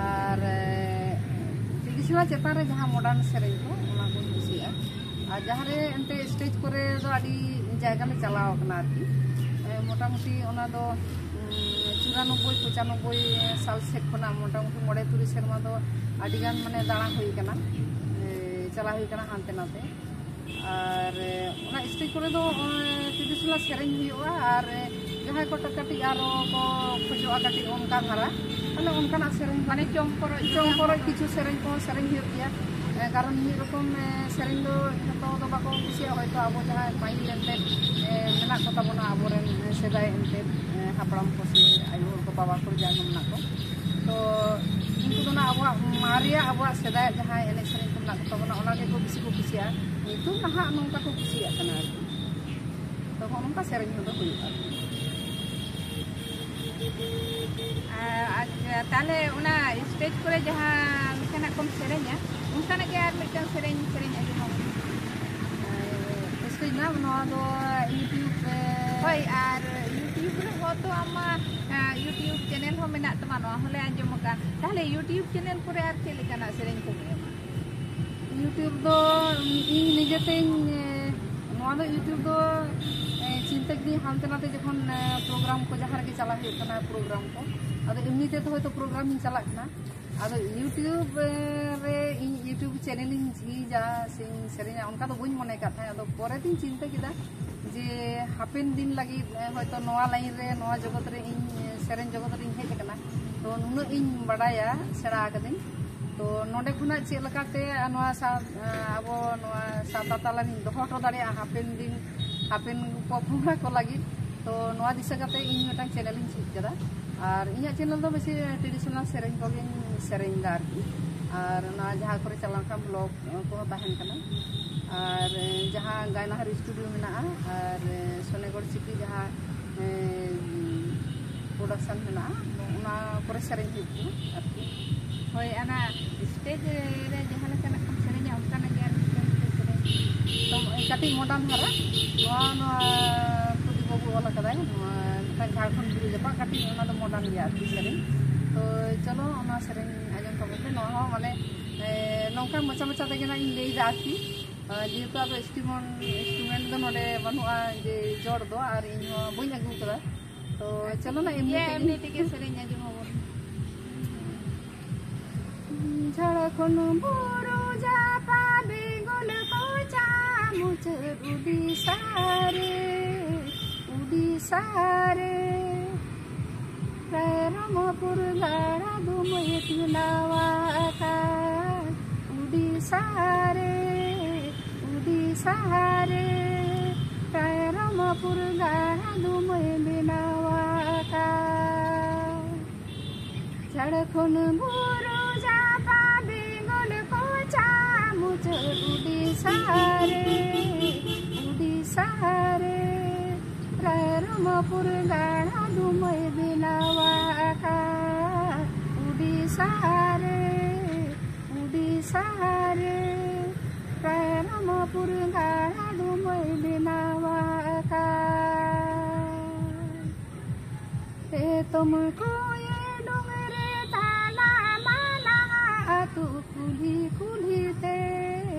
ᱟᱨ, ᱮ, ᱴᱨᱮᱰᱤᱥᱚᱱᱟᱞ ᱪᱮᱛᱟᱱ ᱨᱮ ᱡᱟᱦᱟᱸ ᱢᱚᱰᱟᱨᱱ ᱥᱮᱨᱮᱧ ᱠᱚ, ᱚᱱᱟ ᱠᱚᱧ ᱠᱩᱥᱤᱭᱟᱜᱼᱟ᱾ ᱟᱨ ᱡᱟᱦᱟᱸ ᱨᱮ ᱮᱱᱛᱮ ᱥᱴᱮᱡ ᱠᱚᱨᱮ ᱫᱚ ᱟᱹᱰᱤ ᱡᱟᱭᱜᱟ ᱞᱮ ᱪᱟᱞᱟᱣ ᱟᱠᱟᱱᱟ ᱟᱨᱠᱤ᱾ ᱮ, ᱢᱚᱴᱟᱢᱩᱴᱤ ᱚᱱᱟ ᱫᱚ, ᱩᱢ, ᱪᱩᱨᱟᱱᱚᱵᱵᱳᱭ ᱯᱚᱸᱪᱟᱱᱚᱵᱵᱳᱭ ᱥᱟᱞ ᱥᱮᱫ ᱠᱷᱚᱱᱟᱜ ᱢᱚᱴᱟᱢᱩᱴᱤ ᱢᱚᱬᱮ ᱛᱩᱨᱩᱭ ᱥᱮᱨᱢᱟ ᱫᱚ ᱟᱹᱰᱤ ᱜᱟᱱ, ᱢᱟᱱᱮ, ᱫᱟᱬᱟ ᱦᱩᱭ ᱟᱠᱟᱱᱟ, ᱮ, ᱪᱟᱞᱟᱣ ᱦᱩᱭ ᱟᱠᱟᱱᱟ ᱦᱟᱱᱛᱮ ᱱᱟᱛᱮ᱾ ᱟᱨ, ᱮ, ᱚᱱᱟ ᱥᱴᱮᱡ ᱠᱚᱨᱮ ᱫᱚ, ᱮ, ᱴᱨᱮᱰᱤᱥᱚᱱᱟᱞ ᱥᱮᱨᱮᱧ ᱦᱩᱭᱩᱜᱼᱟ, ᱟᱨ, ᱮ, ᱡᱟᱦᱟᱸᱭ ᱠᱚ ᱠᱟᱹᱴᱤᱡ ᱟᱨᱚ ᱠᱚ ᱠᱷᱚᱡᱚᱜᱼᱟ ᱠᱟᱹᱴᱤᱡ ᱚᱱᱠᱟ ᱫᱷᱟᱨᱟ, ᱛᱟᱦᱞᱮ ᱚᱱᱠᱟᱱᱟᱜ ᱥᱮᱨᱮᱧ, ᱢᱟᱱᱮ, ᱪᱚᱢ ᱠᱚᱨᱚᱡ ᱪᱚᱢ ᱠᱚᱨᱚᱡ ᱠᱤᱪᱷᱩ ᱥᱮᱨᱮᱧ ᱠᱚ ᱥᱮᱨᱮᱧ ᱦᱩᱭᱩᱜ ᱜᱮᱭᱟ᱾ ᱮ, ᱠᱟᱨᱚᱱ ᱢᱤᱫ ᱨᱚᱠᱚᱢ, ᱮ, ᱥᱮᱨᱮᱧ ᱫᱚ ᱡᱷᱚᱛᱚ ᱫᱚ ᱵᱟᱠᱚ ᱠᱩᱥᱤᱭᱟᱜᱼᱟ, ᱦᱚᱭᱛᱳ ᱟᱵᱚ ᱡᱟᱦᱟᱸᱭ ᱯᱟᱹᱦᱤᱞ ᱮᱱᱛᱮᱫ, ᱮ, ᱢᱮᱱᱟᱜ ᱠᱚ ᱛᱟᱵᱚᱱᱟ ᱟᱵᱚᱨᱮᱱ, ᱮ, ᱥᱮᱫᱟᱭ ᱮᱱᱛᱮᱫ, ᱮ, ᱦᱟᱯᱲᱟᱢ ᱠᱚ ᱥᱮ ᱟᱭᱳ ᱦᱚᱲ ᱠᱚ, ᱵᱟᱵᱟ ᱠᱚ, ᱡᱟᱦᱟᱸᱭ ᱠᱚ ᱢᱮᱱᱟᱜ ᱠᱚ, ᱛᱚ ᱩᱱᱠᱩ ᱫᱚ ᱱᱟᱜ ᱟᱵᱚᱣᱟᱜ ᱢᱟᱨᱮᱭᱟᱜ, ᱟᱵᱚᱣᱟᱜ ᱥᱮᱫᱟᱭᱟᱜ ᱡᱟᱦᱟᱸ ᱮᱱᱮᱡ ᱥᱮᱨᱮᱧ ᱠᱚ ᱢᱮᱱᱟᱜ ᱠᱚ ᱛᱟᱵᱚᱱᱟ, ᱚᱱᱟ ᱜᱮᱠᱚ ᱵᱮᱥᱤ ᱠᱚ ᱠᱩᱥᱤᱭᱟᱜᱼᱟ᱾ ᱱᱤᱛᱚᱜ ᱱᱟᱦᱟᱜ ᱱᱚᱝᱠᱟ ᱠᱚ ᱠᱩᱥᱤᱭᱟᱜ ᱠᱟᱱᱟ ᱟᱨᱠᱤ᱾ ᱛᱚ ᱦᱚᱸᱜᱼᱚ ᱱᱚᱝᱠᱟ ᱥᱮᱨᱮᱧ ᱠᱚᱫᱚ ᱦᱩᱭᱩᱜᱼᱟ᱾ ᱟᱨ, ᱟᱨ ᱛᱟᱦᱞᱮ ᱚᱱᱟ ᱥᱴᱮᱡ ᱠᱚᱨᱮ ᱡᱟᱦᱟᱸ ᱞᱮᱠᱟᱱᱟᱜ ᱠᱚᱢ ᱥᱮᱨᱮᱧᱟ, ᱚᱱᱠᱟᱱᱟᱜ ᱜᱮ ᱟᱨ ᱢᱤᱫᱴᱟᱝ ᱥᱮᱨᱮᱧ ᱥᱮᱨᱮᱧ ᱟᱸᱡᱚᱢᱚᱜ ᱢᱮ᱾ ᱥᱴᱮᱡ ᱨᱮᱱᱟᱜ ᱱᱚᱣᱟ ᱫᱚ YouTube ᱨᱮ᱾ ᱦᱳᱭ, ᱟᱨ YouTube ᱨᱮᱦᱚᱸ ᱛᱚ ᱟᱢ ᱢᱟ, ᱟᱸ, YouTube ᱪᱮᱱᱮᱞ ᱦᱚᱸ ᱢᱮᱱᱟᱜ ᱛᱟᱢᱟ, ᱱᱚᱣᱟ ᱦᱚᱸᱞᱮ ᱟᱸᱡᱚᱢ ᱟᱠᱟᱫ᱾ ᱛᱟᱦᱞᱮ YouTube ᱪᱮᱱᱮᱞ ᱠᱚᱨᱮ ᱟᱨ ᱪᱮᱫ ᱞᱮᱠᱟᱱᱟᱜ ᱥᱮᱨᱮᱧ ᱠᱚᱢ ᱮᱢᱟ? YouTube ᱫᱚ ᱤᱧ ᱱᱤᱡᱮᱛᱮᱧ, ᱮ, ᱱᱚᱣᱟ ᱫᱚ YouTube ᱫᱚ, ᱮ, ᱪᱤᱱᱛᱟᱹ ᱠᱤᱫᱟᱹᱧ ᱦᱟᱱᱛᱮ ᱱᱟᱛᱮ ᱡᱚᱠᱷᱚᱱ, ᱮ, ᱯᱨᱳᱜᱨᱟᱢ ᱠᱚ ᱡᱟᱦᱟᱸ ᱨᱮᱜᱮ ᱪᱟᱞᱟᱜ ᱦᱩᱭᱩᱜ ᱠᱟᱱᱟ, ᱯᱨᱳᱜᱨᱟᱢ ᱠᱚ, ᱟᱫᱚ ᱮᱢᱱᱤ ᱛᱮᱫᱚ ᱦᱚᱭᱛᱳ ᱯᱨᱳᱜᱨᱟᱢ ᱤᱧ ᱪᱟᱞᱟᱜ ᱠᱟᱱᱟ, ᱟᱫᱚ YouTube, ᱮ, ᱨᱮ ᱤᱧ YouTube ᱪᱮᱱᱮᱞ ᱤᱧ ᱡᱷᱤᱡᱟ ᱥᱮᱧ ᱥᱮᱨᱮᱧᱟ, ᱚᱱᱠᱟ ᱫᱚ ᱵᱟᱹᱧ ᱢᱚᱱᱮ ᱠᱟᱫ ᱛᱟᱦᱮᱸᱫ᱾ ᱟᱫᱚ ᱯᱚᱨᱮ ᱛᱤᱧ ᱪᱤᱱᱛᱟᱹ ᱠᱮᱫᱟ ᱡᱮ ᱦᱟᱯᱮᱱ ᱫᱤᱱ ᱞᱟᱹᱜᱤᱫ, ᱮ, ᱦᱚᱭᱛᱳ ᱱᱚᱣᱟ ᱞᱟᱭᱤᱱ ᱨᱮ, ᱱᱚᱣᱟ ᱡᱚᱜᱚᱛ ᱨᱮ ᱤᱧ, ᱮ, ᱥᱮᱨᱮᱧ ᱡᱚᱜᱚᱛ ᱨᱤᱧ ᱦᱮᱡ ᱟᱠᱟᱱᱟ, ᱛᱚ ᱱᱩᱱᱟᱹᱜ ᱤᱧ ᱵᱟᱰᱟᱭᱟ, ᱥᱮᱬᱟ ᱟᱠᱟᱫᱟᱹᱧ᱾ ᱛᱚ ᱱᱚᱰᱮ ᱠᱷᱚᱱᱟᱜ ᱪᱮᱫ ᱞᱮᱠᱟᱛᱮ ᱱᱚᱣᱟ ᱥᱟᱶ-, ᱮ, ᱟᱵᱚ ᱱᱚᱣᱟ ᱥᱟᱶᱛᱟ ᱛᱟᱞᱟᱨᱤᱧ ᱫᱚᱦᱚ ᱦᱚᱴᱚ ᱫᱟᱲᱮᱭᱟᱜᱼᱟ ᱦᱟᱯᱮᱱ ᱫᱤᱱ ᱦᱟᱯᱮᱱ ᱯᱚᱯᱚᱝᱲᱟ ᱠᱚ ᱞᱟᱹᱜᱤᱫ᱾ ᱛᱚ ᱱᱚᱣᱟ ᱫᱤᱥᱟᱹ ᱠᱟᱛᱮ ᱤᱧ ᱢᱤᱫᱴᱟᱝ ᱪᱮᱱᱮᱞ ᱤᱧ ᱡᱷᱤᱡ ᱠᱟᱫᱟ᱾ ᱟᱨ ᱤᱧᱟᱹᱜ ᱪᱮᱱᱮᱞ ᱫᱚ ᱵᱮᱥᱤ ᱴᱨᱮᱰᱤᱥᱚᱱᱟᱞ ᱥᱮᱨᱮᱧ ᱠᱚᱜᱮᱧ ᱥᱮᱨᱮᱧ ᱮᱫᱟ ᱟᱨᱠᱤ᱾ ᱟᱨ ᱚᱱᱟ ᱡᱟᱦᱟᱸ ᱠᱚᱨᱮ ᱪᱟᱞᱟᱣ ᱞᱮᱱᱠᱷᱟᱱ ᱵᱷᱞᱚᱜ ᱠᱚᱦᱚᱸ ᱛᱟᱦᱮᱱ ᱠᱟᱱᱟ᱾ ᱟᱨ ᱡᱟᱦᱟᱸ ᱜᱟᱭᱱᱟᱦᱟᱨ ᱥᱴᱩᱰᱤᱭᱳ ᱢᱮᱱᱟᱜᱼᱟ ᱟᱨ ᱥᱚᱱᱮᱜᱚᱲ ᱥᱤᱴᱤ ᱡᱟᱦᱟᱸ ᱯᱨᱚᱰᱟᱠᱥᱚᱱ ᱢᱮᱱᱟᱜᱼᱟ, ᱚᱱᱟ ᱠᱚᱨᱮ ᱥᱮᱨᱮᱧ ᱦᱩᱭᱩᱜ ᱠᱟᱱᱟ ᱟᱨᱠᱤ᱾ ᱦᱳᱭ, ᱚᱱᱟ ᱥᱴᱮᱡᱽ ᱨᱮ ᱡᱟᱦᱟᱸ ᱞᱮᱠᱟᱱᱟᱜ ᱠᱚᱢ ᱥᱮᱨᱮᱧᱟ, ᱚᱱᱠᱟᱱᱟᱜ ᱜᱮ ᱟᱨᱠᱤ ᱥᱮᱨᱮᱧ ᱫᱚ ᱥᱮᱨᱮᱧ᱾ ᱛᱚ ᱠᱟᱹᱴᱤᱡ ᱢᱚᱰᱟᱨᱱ ᱫᱷᱟᱨᱟ, ᱱᱚᱣᱟ ᱱᱚᱣᱟ ᱯᱨᱚᱫᱤᱯ ᱵᱟᱹᱵᱩ ᱚᱞ ᱟᱠᱟᱫᱟᱭ, ᱱᱚᱣᱟ ᱢᱤᱫᱴᱟᱝ ᱡᱷᱟᱲᱠᱷᱚᱸᱰ ᱵᱤᱨᱩ ᱡᱟᱯᱟᱜ, ᱠᱟᱹᱴᱤᱡ ᱚᱱᱟ ᱫᱚ ᱢᱚᱰᱟᱨᱱ ᱜᱮᱭᱟ ᱟᱨᱠᱤ ᱥᱮᱨᱮᱧ᱾ ᱛᱚ ᱪᱚᱞᱚ ᱚᱱᱟ ᱥᱮᱨᱮᱧ ᱟᱸᱡᱚᱢ ᱛᱟᱵᱚᱱ ᱯᱮ᱾ ᱱᱚᱣᱟ ᱦᱚᱸ ᱢᱟᱱᱮ ᱮ, ᱱᱚᱝᱠᱟ ᱢᱚᱪᱟ ᱢᱚᱪᱟ ᱛᱮᱜᱮ ᱱᱟᱜ ᱤᱧ ᱞᱟᱹᱭᱫᱟ ᱟᱨᱠᱤ᱾ ᱟᱨ ᱡᱮᱦᱮᱛᱩ ᱟᱫᱚ ᱤᱱᱥᱴᱨᱩᱢᱮᱱᱴ ᱤᱱᱥᱴᱨᱩᱢᱮᱱᱴ ᱫᱚ ᱱᱚᱰᱮ ᱵᱟᱹᱱᱩᱜᱼᱟ, ᱡᱮ ᱡᱚᱲ ᱫᱚ, ᱟᱨ ᱤᱧ ᱦᱚᱸ ᱵᱟᱹᱧ ᱟᱹᱜᱩ ᱠᱟᱫᱟ᱾ ᱛᱚ ᱪᱚᱞᱚ ᱱᱟ ᱮᱢᱱᱤ ᱦᱮᱸ, ᱛᱮᱜᱮ᱾ ᱮᱢᱱᱤ ᱛᱮᱜᱮ ᱥᱮᱨᱮᱧ ᱟᱸᱡᱚᱢ ᱟᱵᱚᱱ᱾ ᱡᱷᱟᱲᱠᱷᱚᱸᱰ ᱵᱩᱨᱩ ᱡᱟᱯᱟᱜ ᱵᱮᱝᱜᱚᱞ ᱠᱚᱪᱟ ᱢᱩᱪᱟᱹᱫ ᱩᱰᱤᱥᱟ ᱨᱮ, ᱩᱰᱤᱥᱟ ᱨᱮ ᱨᱟᱭᱨᱚᱝᱯᱩᱨ ᱜᱟᱲ ᱫᱩᱢᱟᱹᱭ ᱵᱮᱱᱟᱣ ᱟᱠᱟᱫ᱾ ᱩᱰᱤᱥᱟ ᱨᱮ, ᱩᱰᱤᱥᱟ ᱨᱮ ᱨᱟᱭᱨᱚᱝᱯᱩᱨ ᱜᱟᱲ ᱫᱩᱢᱟᱹᱭ ᱵᱮᱱᱟᱣ ᱟᱠᱟᱫ᱾ ᱡᱷᱟᱲᱠᱷᱚᱸᱰ ᱵᱩᱨᱩ ᱡᱟᱯᱟᱜ ᱵᱮᱝᱜᱚᱞ ᱠᱚᱪᱟ ᱢᱩᱪᱟᱹᱫ ᱩᱰᱤᱥᱟ ᱨᱮ, ᱩᱰᱤᱥᱟ ᱨᱮ ᱨᱟᱭᱨᱚᱝᱯᱩᱨ ᱜᱟᱲ ᱫᱩᱢᱟᱹᱭ ᱵᱮᱱᱟᱣ ᱟᱠᱟᱫ᱾ ᱩᱰᱤᱥᱟ ᱨᱮ, ᱩᱰᱤᱥᱟ ᱨᱮ ᱨᱟᱭᱨᱚᱝᱯᱩᱨ ᱜᱟᱲ ᱫᱩᱢᱟᱹᱭ ᱵᱮᱱᱟᱣ ᱟᱠᱟᱫ᱾ ᱮᱛᱚᱢ ᱠᱚᱭᱮ ᱰᱩᱝᱨᱤ ᱛᱟᱞᱟ ᱢᱟᱞᱟ ᱟᱹᱛᱩ ᱠᱩᱞᱦᱤ ᱠᱩᱞᱦᱤ ᱛᱮ,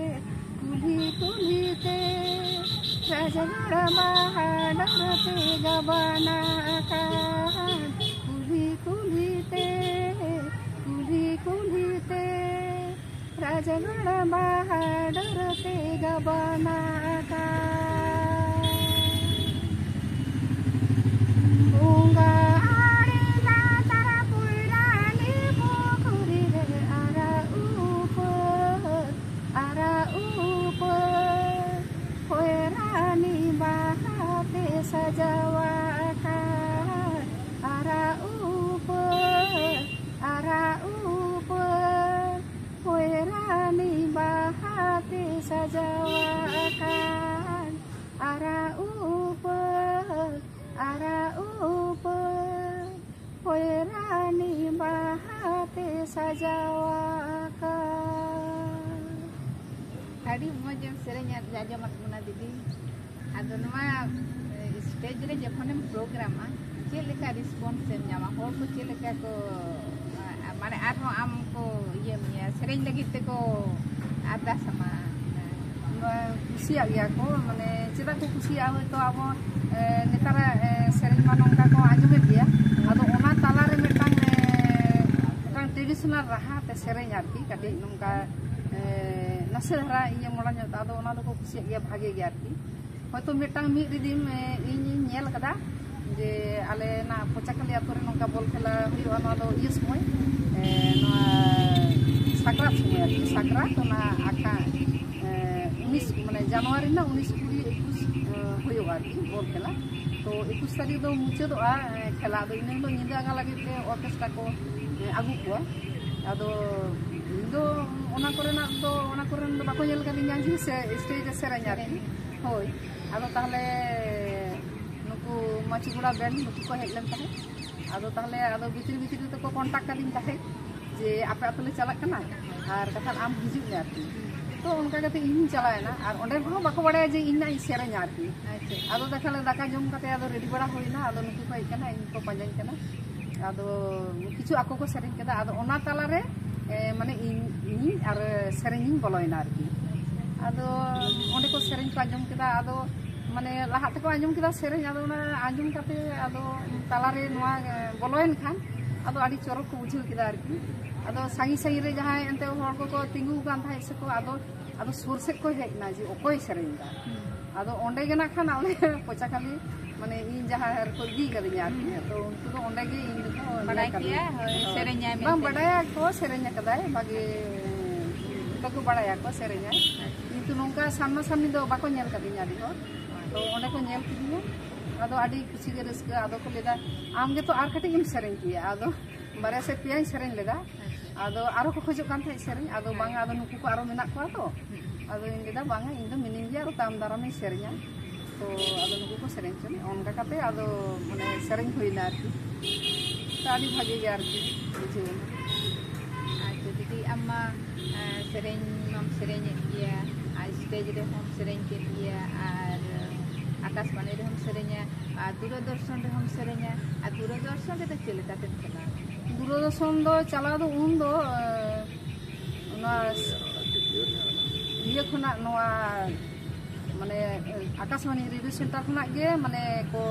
ᱠᱩᱞᱦᱤ ᱠᱩᱞᱦᱤ ᱛᱮ ᱨᱟᱡᱽᱜᱟᱲ ᱵᱟᱦᱟ ᱰᱚᱨ ᱛᱮ ᱜᱟᱵᱟᱱᱟ ᱟᱠᱟᱱ᱾ ᱠᱩᱞᱦᱤ ᱠᱩᱞᱦᱤ ᱛᱮ, ᱠᱩᱞᱦᱤ ᱠᱩᱞᱦᱤ ᱛᱮ ᱨᱟᱡᱽᱜᱟᱲ ᱵᱟᱦᱟ ᱰᱚᱨ ᱛᱮ ᱜᱟᱵᱟᱱᱟ ᱟᱠᱟᱱ᱾ ᱵᱚᱸᱜᱟ ᱟᱲᱮ ᱞᱟᱛᱟᱨ ᱯᱚᱭᱨᱟᱱᱤ ᱯᱩᱠᱷᱨᱤ ᱨᱮ ᱟᱨᱟᱜ ᱩᱯᱟᱹᱞ, ᱟᱨᱟᱜ ᱩᱯᱟᱹᱞ ᱯᱚᱭᱨᱟᱱᱤ ᱵᱟᱦᱟ ᱟᱸᱡᱚᱢᱟᱫ ᱵᱚᱱᱟ ᱫᱤᱫᱤ᱾ ᱟᱫᱚ ᱱᱚᱣᱟ ᱥᱴᱮᱡ ᱨᱮ ᱡᱚᱠᱷᱚᱱᱮᱢ ᱯᱨᱳᱜᱨᱟᱢᱟ, ᱪᱮᱫ ᱞᱮᱠᱟ ᱨᱮᱥᱯᱚᱱᱥ ᱮᱢ ᱧᱟᱢᱟ? ᱦᱚᱲ ᱠᱚ ᱪᱮᱫ ᱞᱮᱠᱟ ᱠᱚ, ᱢᱟᱱᱮ ᱟᱨᱦᱚᱸ ᱟᱢ ᱠᱚ ᱤᱭᱟᱹ ᱢᱮᱭᱟ, ᱥᱮᱨᱮᱧ ᱞᱟᱹᱜᱤᱫ ᱛᱮᱠᱚ ᱟᱨᱫᱟᱥ ᱟᱢᱟ? ᱠᱩᱥᱤᱭᱟᱜ ᱜᱮᱭᱟ ᱠᱚ, ᱢᱟᱱᱮ ᱪᱮᱫᱟᱜ ᱠᱚ ᱠᱩᱥᱤᱭᱟᱜᱼᱟ? ᱦᱚᱭᱛᱳ ᱟᱵᱚ ᱱᱮᱛᱟᱨᱟᱜ ᱥᱮᱨᱮᱧ ᱢᱟ ᱱᱚᱝᱠᱟ ᱠᱚ ᱟᱸᱡᱚᱢᱮᱫ ᱜᱮᱭᱟ, ᱟᱫᱚ ᱚᱱᱟ ᱛᱟᱞᱟᱨᱮ ᱢᱤᱫᱴᱟᱝ ᱢᱤᱫᱴᱟᱝ ᱴᱨᱮᱰᱤᱥᱚᱱᱟᱞ ᱨᱟᱦᱟ ᱛᱮ ᱥᱮᱨᱮᱧ ᱟᱨᱠᱤ, ᱠᱟᱹᱴᱤᱡ ᱱᱚᱝᱠᱟ ᱱᱟᱥᱮ ᱫᱷᱟᱨᱟ ᱤᱭᱟᱹ ᱢᱚᱰᱟᱨᱱ ᱧᱚᱜ ᱛᱮ, ᱟᱫᱚ ᱚᱱᱟ ᱫᱚᱠᱚ ᱠᱩᱥᱤᱭᱟᱜ ᱜᱮᱭᱟ ᱵᱷᱟᱜᱮ ᱜᱮ ᱟᱨᱠᱤ᱾ ᱦᱚᱭᱛᱳ ᱢᱤᱫᱴᱟᱝ ᱢᱤᱫ ᱨᱤᱫᱤᱢ ᱤᱧᱤᱧ ᱧᱮᱞ ᱠᱟᱫᱟ ᱡᱮ ᱟᱞᱮ ᱱᱟ ᱯᱚᱪᱟᱠᱟᱞᱤ ᱟᱛᱳ ᱨᱮ ᱱᱚᱝᱠᱟ ᱵᱚᱞ ᱠᱷᱮᱞᱟ ᱦᱩᱭᱩᱜᱼᱟ, ᱱᱚᱣᱟ ᱫᱚ ᱤᱭᱟᱹ ᱥᱚᱢᱚᱭ, ᱱᱚᱣᱟ ᱥᱟᱠᱨᱟᱛ ᱥᱚᱢᱚᱭ ᱟᱨᱠᱤ, ᱥᱟᱠᱨᱟᱛ ᱚᱱᱟ ᱟᱠᱷᱲᱟ ᱩᱱᱤᱥ ᱢᱟᱱᱮ ᱡᱟᱱᱩᱣᱟᱨᱤ ᱨᱮᱱᱟᱜ ᱩᱱᱤᱥ ᱠᱩᱲᱤ ᱮᱠᱩᱥ ᱦᱩᱭᱩᱜᱼᱟ ᱟᱨᱠᱤ ᱵᱚᱞ ᱠᱷᱮᱞᱟ᱾ ᱛᱚ ᱮᱠᱩᱥ ᱛᱟᱹᱨᱤᱠᱷ ᱫᱚ ᱢᱩᱪᱟᱹᱫᱚᱜᱼᱟ ᱠᱷᱮᱞᱟ᱾ ᱟᱫᱚ ᱤᱱᱟᱹ ᱦᱤᱞᱳᱜ ᱧᱤᱫᱟᱹ ᱟᱸᱜᱟ ᱞᱟᱹᱜᱤᱫ ᱛᱮ ᱚᱨᱠᱮᱥᱴᱨᱟ ᱠᱚ ᱟᱹᱜᱩ ᱠᱚᱣᱟ᱾ ᱟᱫᱚ ᱤᱧ ᱫᱚ ᱚᱱᱟ ᱠᱚᱨᱮᱱᱟᱜ ᱫᱚ ᱚᱱᱟ ᱠᱚᱨᱮᱱ ᱫᱚ ᱵᱟᱠᱚ ᱧᱮᱞ ᱠᱟᱫᱤᱧᱟ ᱡᱮ ᱥᱴᱮᱡ ᱨᱮ ᱥᱮᱨᱮᱧ ᱟᱨᱠᱤ᱾ ᱦᱳᱭ, ᱟᱫᱚ ᱛᱟᱦᱞᱮ ᱱᱩᱠᱩ ᱢᱟᱹᱪᱤ ᱜᱚᱲᱟ ᱵᱮᱱᱰ ᱱᱩᱠᱩ ᱠᱚ ᱦᱮᱡ ᱞᱮᱱ ᱛᱟᱦᱮᱸᱫ᱾ ᱟᱫᱚ ᱛᱟᱦᱞᱮ ᱟᱫᱚ ᱵᱷᱤᱛᱤᱨ ᱵᱷᱤᱛᱤᱨ ᱛᱮᱠᱚ ᱠᱚᱱᱴᱟᱠᱴ ᱠᱟᱫᱤᱧ ᱛᱟᱦᱮᱸᱫ ᱡᱮ ᱟᱯᱮ ᱟᱹᱛᱩ ᱞᱮ ᱪᱟᱞᱟᱜ ᱠᱟᱱᱟ, ᱟᱨ ᱠᱟᱛᱷᱟ ᱟᱢ ᱦᱤᱡᱩᱜ ᱢᱮ ᱟᱨᱠᱤ᱾ ᱛᱚ ᱚᱱᱠᱟ ᱠᱟᱛᱮ ᱤᱧ ᱦᱚᱸᱧ ᱪᱟᱞᱟᱣ ᱮᱱᱟ, ᱟᱨ ᱚᱸᱰᱮ ᱦᱚᱸ ᱵᱟᱠᱚ ᱵᱟᱲᱟᱭᱟ ᱡᱮ ᱤᱧ ᱱᱟᱜ ᱤᱧ ᱥᱮᱨᱮᱧᱟ ᱟᱨᱠᱤ᱾ ᱟᱫᱚ ᱛᱟᱦᱞᱮ ᱫᱟᱠᱟ ᱡᱚᱢ ᱠᱟᱛᱮ ᱟᱫᱚ ᱨᱮᱰᱤ ᱵᱟᱲᱟ ᱦᱩᱭᱱᱟ, ᱟᱫᱚ ᱱᱩᱠᱩ ᱠᱚ ᱦᱮᱡ ᱠᱟᱱᱟ, ᱤᱧ ᱠᱚ ᱯᱟᱸᱡᱟᱧ ᱠᱟᱱᱟ᱾ ᱟᱫᱚ ᱠᱤᱪᱷᱩ ᱟᱠᱚ ᱠᱚ ᱥᱮᱨᱮᱧ ᱠᱮᱫᱟ, ᱟᱫᱚ ᱚᱱᱟ ᱛᱟᱞᱟᱨᱮ ᱢᱟᱱᱮ ᱤᱧ ᱤᱧ ᱟᱨ ᱥᱮᱨᱮᱧ ᱤᱧ ᱵᱚᱞᱚᱭᱮᱱᱟ ᱟᱨᱠᱤ᱾ ᱟᱫᱚ ᱚᱸᱰᱮ ᱠᱚ ᱥᱮᱨᱮᱧ ᱠᱚ ᱟᱸᱡᱚᱢ ᱠᱮᱫᱟ, ᱟᱫᱚ ᱢᱟᱱᱮ ᱞᱟᱦᱟ ᱛᱮᱠᱚ ᱟᱸᱡᱚᱢ ᱠᱮᱫᱟ ᱥᱮᱨᱮᱧ, ᱟᱫᱚ ᱚᱱᱟ ᱟᱸᱡᱚᱢ ᱠᱟᱛᱮ ᱟᱫᱚ ᱛᱟᱞᱟᱨᱮ ᱱᱚᱣᱟ ᱵᱚᱞᱚᱭᱮᱱ ᱠᱷᱟᱱ ᱟᱫᱚ ᱟᱹᱰᱤ ᱪᱚᱨᱚᱠ ᱠᱚ ᱵᱩᱡᱷᱟᱹᱣ ᱠᱮᱫᱟ ᱟᱨᱠᱤ᱾ ᱟᱫᱚ ᱥᱟᱺᱜᱤᱧ ᱥᱟᱺᱜᱤᱧ ᱨᱮ ᱡᱟᱦᱟᱸᱭ ᱮᱱᱛᱮ ᱦᱚᱲ ᱠᱚᱠᱚ ᱛᱤᱸᱜᱩ ᱟᱠᱟᱱ ᱛᱟᱦᱮᱸᱫ ᱥᱮᱠᱚ, ᱟᱫᱚ ᱟᱫᱚ ᱥᱩᱨ ᱥᱮᱫ ᱠᱚ ᱦᱮᱡ ᱮᱱᱟ ᱡᱮ ᱚᱠᱚᱭ ᱥᱮᱨᱮᱧ ᱮᱫᱟ᱾ ᱟᱫᱚ ᱚᱸᱰᱮ ᱜᱮ ᱱᱟᱜ ᱠᱷᱟᱱ ᱟᱞᱮ ᱯᱚᱪᱟᱠᱟᱞᱤ ᱢᱟᱱᱮ ᱤᱧ ᱡᱟᱦᱟᱸ ᱨᱮᱠᱚ ᱤᱫᱤ ᱠᱟᱫᱤᱧᱟ ᱟᱨᱠᱤ, ᱛᱚ ᱩᱱᱠᱩ ᱫᱚ ᱚᱸᱰᱮ ᱜᱮ ᱤᱧ ᱫᱚᱠᱚ ᱵᱟᱲᱟᱭ ᱠᱮᱭᱟ, ᱦᱳᱭ, ᱥᱮᱨᱮᱧᱟᱭ ᱵᱟᱝ ᱢᱮᱱᱛᱮ᱾ ᱵᱟᱰᱟᱭᱟ ᱠᱚ ᱥᱮᱨᱮᱧ ᱟᱠᱟᱫᱟᱭ ᱵᱷᱟᱜᱮ, ᱡᱚᱛᱚ ᱠᱚ ᱵᱟᱲᱟᱭᱟ ᱠᱚ ᱥᱮᱨᱮᱧᱟᱭ, ᱠᱤᱱᱛᱩ ᱱᱚᱝᱠᱟ ᱥᱟᱢᱱᱟ ᱥᱟᱢᱱᱤ ᱫᱚ ᱵᱟᱠᱚ ᱧᱮᱞ ᱠᱟᱫᱤᱧᱟ ᱟᱹᱰᱤ ᱦᱚᱲ᱾ ᱛᱚ ᱚᱸᱰᱮ ᱠᱚ ᱧᱮᱞ ᱠᱤᱫᱤᱧᱟ, ᱟᱫᱚ ᱟᱹᱰᱤ ᱠᱩᱥᱤ ᱜᱮ ᱨᱟᱹᱥᱠᱟᱹ, ᱟᱫᱚ ᱠᱚ ᱞᱟᱹᱭᱫᱟ ᱟᱢ ᱜᱮᱛᱚ ᱟᱨ ᱠᱟᱹᱴᱤᱡ ᱮᱢ ᱥᱮᱨᱮᱧ ᱠᱮᱭᱟ᱾ ᱟᱫᱚ ᱵᱟᱨᱭᱟ ᱥᱮ ᱯᱮᱭᱟᱧ ᱥᱮᱨᱮᱧ ᱞᱮᱫᱟ, ᱟᱫᱚ ᱟᱨᱚ ᱠᱚ ᱠᱷᱚᱡᱚᱜ ᱠᱟᱱ ᱛᱟᱦᱮᱸᱫ ᱥᱮᱨᱮᱧ, ᱟᱫᱚ ᱵᱟᱝᱟ, ᱟᱫᱚ ᱱᱩᱠᱩ ᱠᱚ ᱟᱨᱚ ᱢᱮᱱᱟᱜ ᱠᱚᱣᱟ ᱛᱚ, ᱟᱫᱚᱧ ᱞᱟᱹᱭᱫᱟ ᱵᱟᱝᱟ, ᱤᱧ ᱫᱚ ᱢᱤᱱᱟᱹᱧ ᱜᱮᱭᱟ, ᱟᱨᱚ ᱛᱟᱭᱚᱢ ᱫᱟᱨᱟᱢᱤᱧ ᱥᱮᱨᱮᱧᱟ᱾ ᱛᱚ ᱟᱫᱚ ᱱᱩᱠᱩ ᱠᱚ ᱥᱮᱨᱮᱧ ᱦᱚᱪᱚ ᱞᱮᱫ, ᱚᱱᱠᱟ ᱠᱟᱛᱮ ᱟᱫᱚ ᱢᱟᱱᱮ ᱥᱮᱨᱮᱧ ᱦᱩᱭᱱᱟ ᱟᱨᱠᱤ᱾ ᱛᱚ ᱟᱹᱰᱤ ᱵᱷᱟᱜᱮ ᱜᱮ ᱟᱨᱠᱤ ᱵᱩᱡᱷᱟᱹᱣ ᱮᱱᱟ᱾ ᱟᱪᱪᱷᱟ ᱫᱤᱫᱤ, ᱟᱢ ᱢᱟ ᱥᱮᱨᱮᱧ ᱢᱟᱢ ᱥᱮᱨᱮᱧᱮᱫ ᱜᱮᱭᱟ, ᱟᱨ ᱥᱴᱮᱡᱽ ᱨᱮᱦᱚᱸᱢ ᱥᱮᱨᱮᱧ ᱠᱮᱫ ᱜᱮᱭᱟ, ᱟᱨ ᱟᱠᱟᱥᱵᱟᱬᱤ ᱨᱮᱦᱚᱸᱢ ᱥᱮᱨᱮᱧᱟ, ᱟᱨ ᱫᱩᱨᱚᱫᱚᱨᱥᱚᱱ ᱨᱮᱦᱚᱸᱢ ᱥᱮᱨᱮᱧᱟ᱾ ᱟᱨ ᱫᱩᱨᱚᱫᱚᱨᱥᱚᱱ ᱨᱮᱫᱚ ᱪᱮᱫ ᱞᱮᱠᱟᱛᱮᱢ ᱪᱟᱞᱟᱣ ᱮᱱᱟ? ᱫᱩᱨᱚᱫᱚᱨᱥᱚᱱ ᱫᱚ ᱪᱟᱞᱟᱣ ᱫᱚ ᱩᱱ ᱫᱚ, ᱮ, ᱚᱱᱟ ᱤᱭᱟᱹ ᱠᱷᱚᱱᱟᱜ, ᱱᱚᱣᱟ ᱢᱟᱱᱮ ᱟᱠᱟᱥᱵᱟᱬᱤ ᱨᱮᱰᱤᱭᱳ ᱥᱮᱱᱴᱟᱨ ᱠᱷᱚᱱᱟᱜ ᱜᱮ ᱢᱟᱱᱮ ᱠᱚ,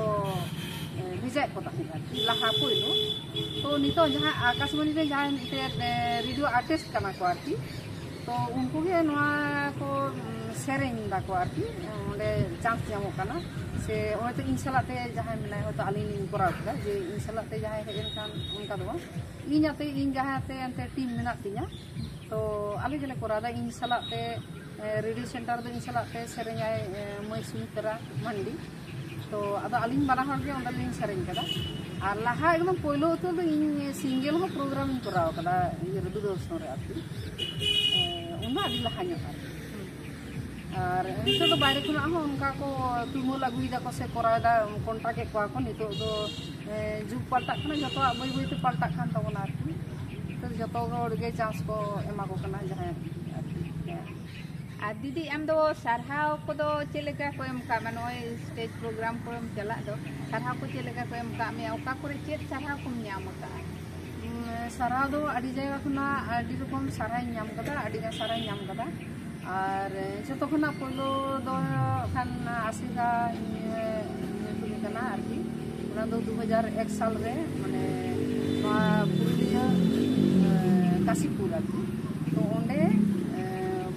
ᱮ, ᱵᱷᱮᱡᱟᱭᱮᱫ ᱠᱚ ᱛᱟᱦᱮᱸᱫ ᱟᱨᱠᱤ ᱞᱟᱦᱟ ᱯᱳᱭᱞᱳ᱾ ᱛᱚ ᱱᱤᱛᱚᱜ ᱡᱟᱦᱟᱸ ᱟᱠᱟᱥᱵᱟᱬᱤ ᱨᱮ ᱡᱟᱦᱟᱸᱭ ᱢᱤᱫᱴᱮᱡ, ᱮ, ᱨᱮᱰᱤᱭᱳ ᱟᱨᱴᱤᱥᱴ ᱠᱟᱱᱟ ᱠᱚ ᱟᱨᱠᱤ, ᱛᱚ ᱩᱱᱠᱩ ᱜᱮ ᱱᱚᱣᱟ ᱠᱚ, ᱩᱢ, ᱥᱮᱨᱮᱧ ᱫᱟᱠᱚ ᱟᱨᱠᱤ, ᱚᱸᱰᱮ ᱪᱟᱱᱥ ᱧᱟᱢᱚᱜ ᱠᱟᱱᱟ᱾ ᱥᱮ ᱦᱚᱭᱛᱳ ᱤᱧ ᱥᱟᱞᱟᱜ ᱛᱮ ᱡᱟᱦᱟᱸᱭ ᱢᱮᱱᱟᱭ, ᱦᱚᱭᱛᱳ ᱟᱹᱞᱤᱧ ᱞᱤᱧ ᱠᱚᱨᱟᱣ ᱠᱮᱫᱟ, ᱡᱮ ᱤᱧ ᱥᱟᱞᱟᱜ ᱛᱮ ᱡᱟᱦᱟᱸᱭ ᱦᱮᱡ ᱮᱱᱠᱷᱟᱱ ᱚᱱᱠᱟ ᱫᱚ ᱵᱟᱝ, ᱤᱧ ᱟᱛᱮ, ᱤᱧ ᱡᱟᱦᱟᱸ ᱟᱛᱮ ᱮᱱᱛᱮ ᱴᱤᱢ ᱢᱮᱱᱟᱜ ᱛᱤᱧᱟ, ᱛᱚ ᱟᱞᱮ ᱜᱮᱞᱮ ᱠᱚᱨᱟᱣ ᱮᱫᱟ᱾ ᱤᱧ ᱥᱟᱞᱟᱜ ᱛᱮ, ᱮ, ᱨᱮᱰᱤᱭᱳ ᱥᱮᱱᱴᱟᱨ ᱫᱚ ᱤᱧ ᱥᱟᱞᱟᱜ ᱛᱮ ᱥᱮᱨᱮᱧᱟᱭ, ᱮ, ᱢᱟᱹᱭ ᱥᱩᱢᱤᱛᱨᱟ ᱢᱟᱱᱰᱤ᱾ ᱛᱚ ᱟᱫᱚ ᱟᱹᱞᱤᱧ ᱵᱟᱱᱟ ᱦᱚᱲ ᱜᱮ ᱚᱸᱰᱮ ᱞᱤᱧ ᱥᱮᱨᱮᱧ ᱠᱟᱫᱟ᱾ ᱟᱨ ᱞᱟᱦᱟ ᱮᱠᱫᱚᱢ ᱯᱳᱭᱞᱳ ᱩᱛᱟᱹᱨ ᱫᱚ ᱤᱧ ᱥᱤᱝᱜᱮᱞ ᱦᱚᱸ ᱯᱨᱳᱜᱨᱟᱢ ᱤᱧ ᱠᱚᱨᱟᱣ ᱠᱟᱫᱟ, ᱤᱭᱟᱹ ᱨᱮ, ᱫᱩᱨᱫᱚᱨᱥᱚᱱ ᱨᱮ ᱟᱨᱠᱤ᱾ ᱮ, ᱩᱱ ᱫᱚ ᱟᱹᱰᱤ ᱞᱟᱦᱟ ᱧᱚᱜ ᱟᱨᱠᱤ᱾ ᱟᱨ ᱱᱤᱛᱚᱜ ᱫᱚ ᱵᱟᱭᱨᱮ ᱠᱷᱚᱱᱟᱜ ᱦᱚᱸ ᱚᱱᱠᱟ ᱠᱚ ᱛᱩᱢᱟᱹᱞ ᱟᱹᱜᱩᱭ ᱫᱟᱠᱚ ᱥᱮ ᱠᱚᱨᱟᱣ ᱮᱫᱟ, ᱠᱚᱱᱴᱟᱠᱴ ᱮᱫ ᱠᱚᱣᱟ ᱠᱚ᱾ ᱱᱤᱛᱚᱜ ᱫᱚ, ᱮ, ᱡᱩᱜᱽ ᱯᱟᱞᱴᱟᱜ ᱠᱟᱱᱟ, ᱡᱚᱛᱚᱣᱟᱜ ᱵᱟᱹᱭ ᱵᱟᱹᱭ ᱛᱮ ᱯᱟᱞᱴᱟᱜ ᱠᱟᱱ ᱛᱟᱵᱚᱱᱟ ᱟᱨᱠᱤ᱾ ᱱᱤᱛᱚᱜ ᱡᱚᱛᱚ ᱦᱚᱲ ᱜᱮ ᱪᱟᱱᱥ ᱠᱚ ᱮᱢᱟ ᱠᱚ ᱠᱟᱱᱟ, ᱡᱟᱦᱟᱸᱭ ᱟᱨᱠᱤ᱾ ᱟᱨ ᱫᱤᱫᱤ, ᱟᱢ ᱫᱚ ᱥᱟᱨᱦᱟᱣ ᱠᱚᱫᱚ ᱪᱮᱫ ᱞᱮᱠᱟ ᱠᱚ ᱮᱢ ᱠᱟᱜ ᱢᱮ? ᱱᱚᱜᱼᱚᱭ ᱥᱴᱮᱡᱽ ᱯᱨᱳᱜᱨᱟᱢ ᱠᱚᱨᱮᱢ ᱪᱟᱞᱟᱜ ᱫᱚ, ᱥᱟᱨᱦᱟᱣ ᱠᱚ ᱪᱮᱫ ᱞᱮᱠᱟ ᱠᱚ ᱮᱢ ᱠᱟᱜ ᱢᱮᱭᱟ? ᱚᱠᱟ ᱠᱚᱨᱮ ᱪᱮᱫ ᱥᱟᱨᱦᱟᱣ ᱠᱚᱢ ᱧᱟᱢ ᱟᱠᱟᱜᱼᱟ? ᱩᱸ, ᱥᱟᱨᱦᱟᱣ ᱫᱚ ᱟᱹᱰᱤ ᱡᱟᱭᱜᱟ ᱠᱷᱚᱱᱟᱜ ᱟᱹᱰᱤ ᱨᱚᱠᱚᱢ ᱥᱟᱨᱦᱟᱣᱤᱧ ᱧᱟᱢ ᱠᱟᱫᱟ, ᱟᱹᱰᱤ ᱜᱟᱱ ᱥᱟᱨᱦᱟᱣᱤᱧ ᱧᱟᱢ ᱠᱟᱫᱟ᱾ ᱟᱨ ᱡᱚᱛᱚ ᱠᱷᱚᱱᱟᱜ ᱯᱳᱭᱞᱳ ᱫᱚ ᱠᱷᱟᱱ ᱟᱥᱮᱠᱟ ᱤᱧ ᱧᱩᱛᱩᱢ ᱠᱟᱱᱟ ᱟᱨᱠᱤ᱾ ᱚᱱᱟ ᱫᱚ ᱫᱩ ᱦᱟᱡᱟᱨ ᱮᱠ ᱥᱟᱞ ᱨᱮ, ᱢᱟᱱᱮ, ᱱᱚᱣᱟ ᱯᱩᱨᱩᱞᱤᱭᱟᱹ, ᱮ, ᱠᱟᱥᱤᱯᱩᱨ ᱟᱨᱠᱤ᱾ ᱛᱚ ᱚᱸᱰᱮ, ᱮ,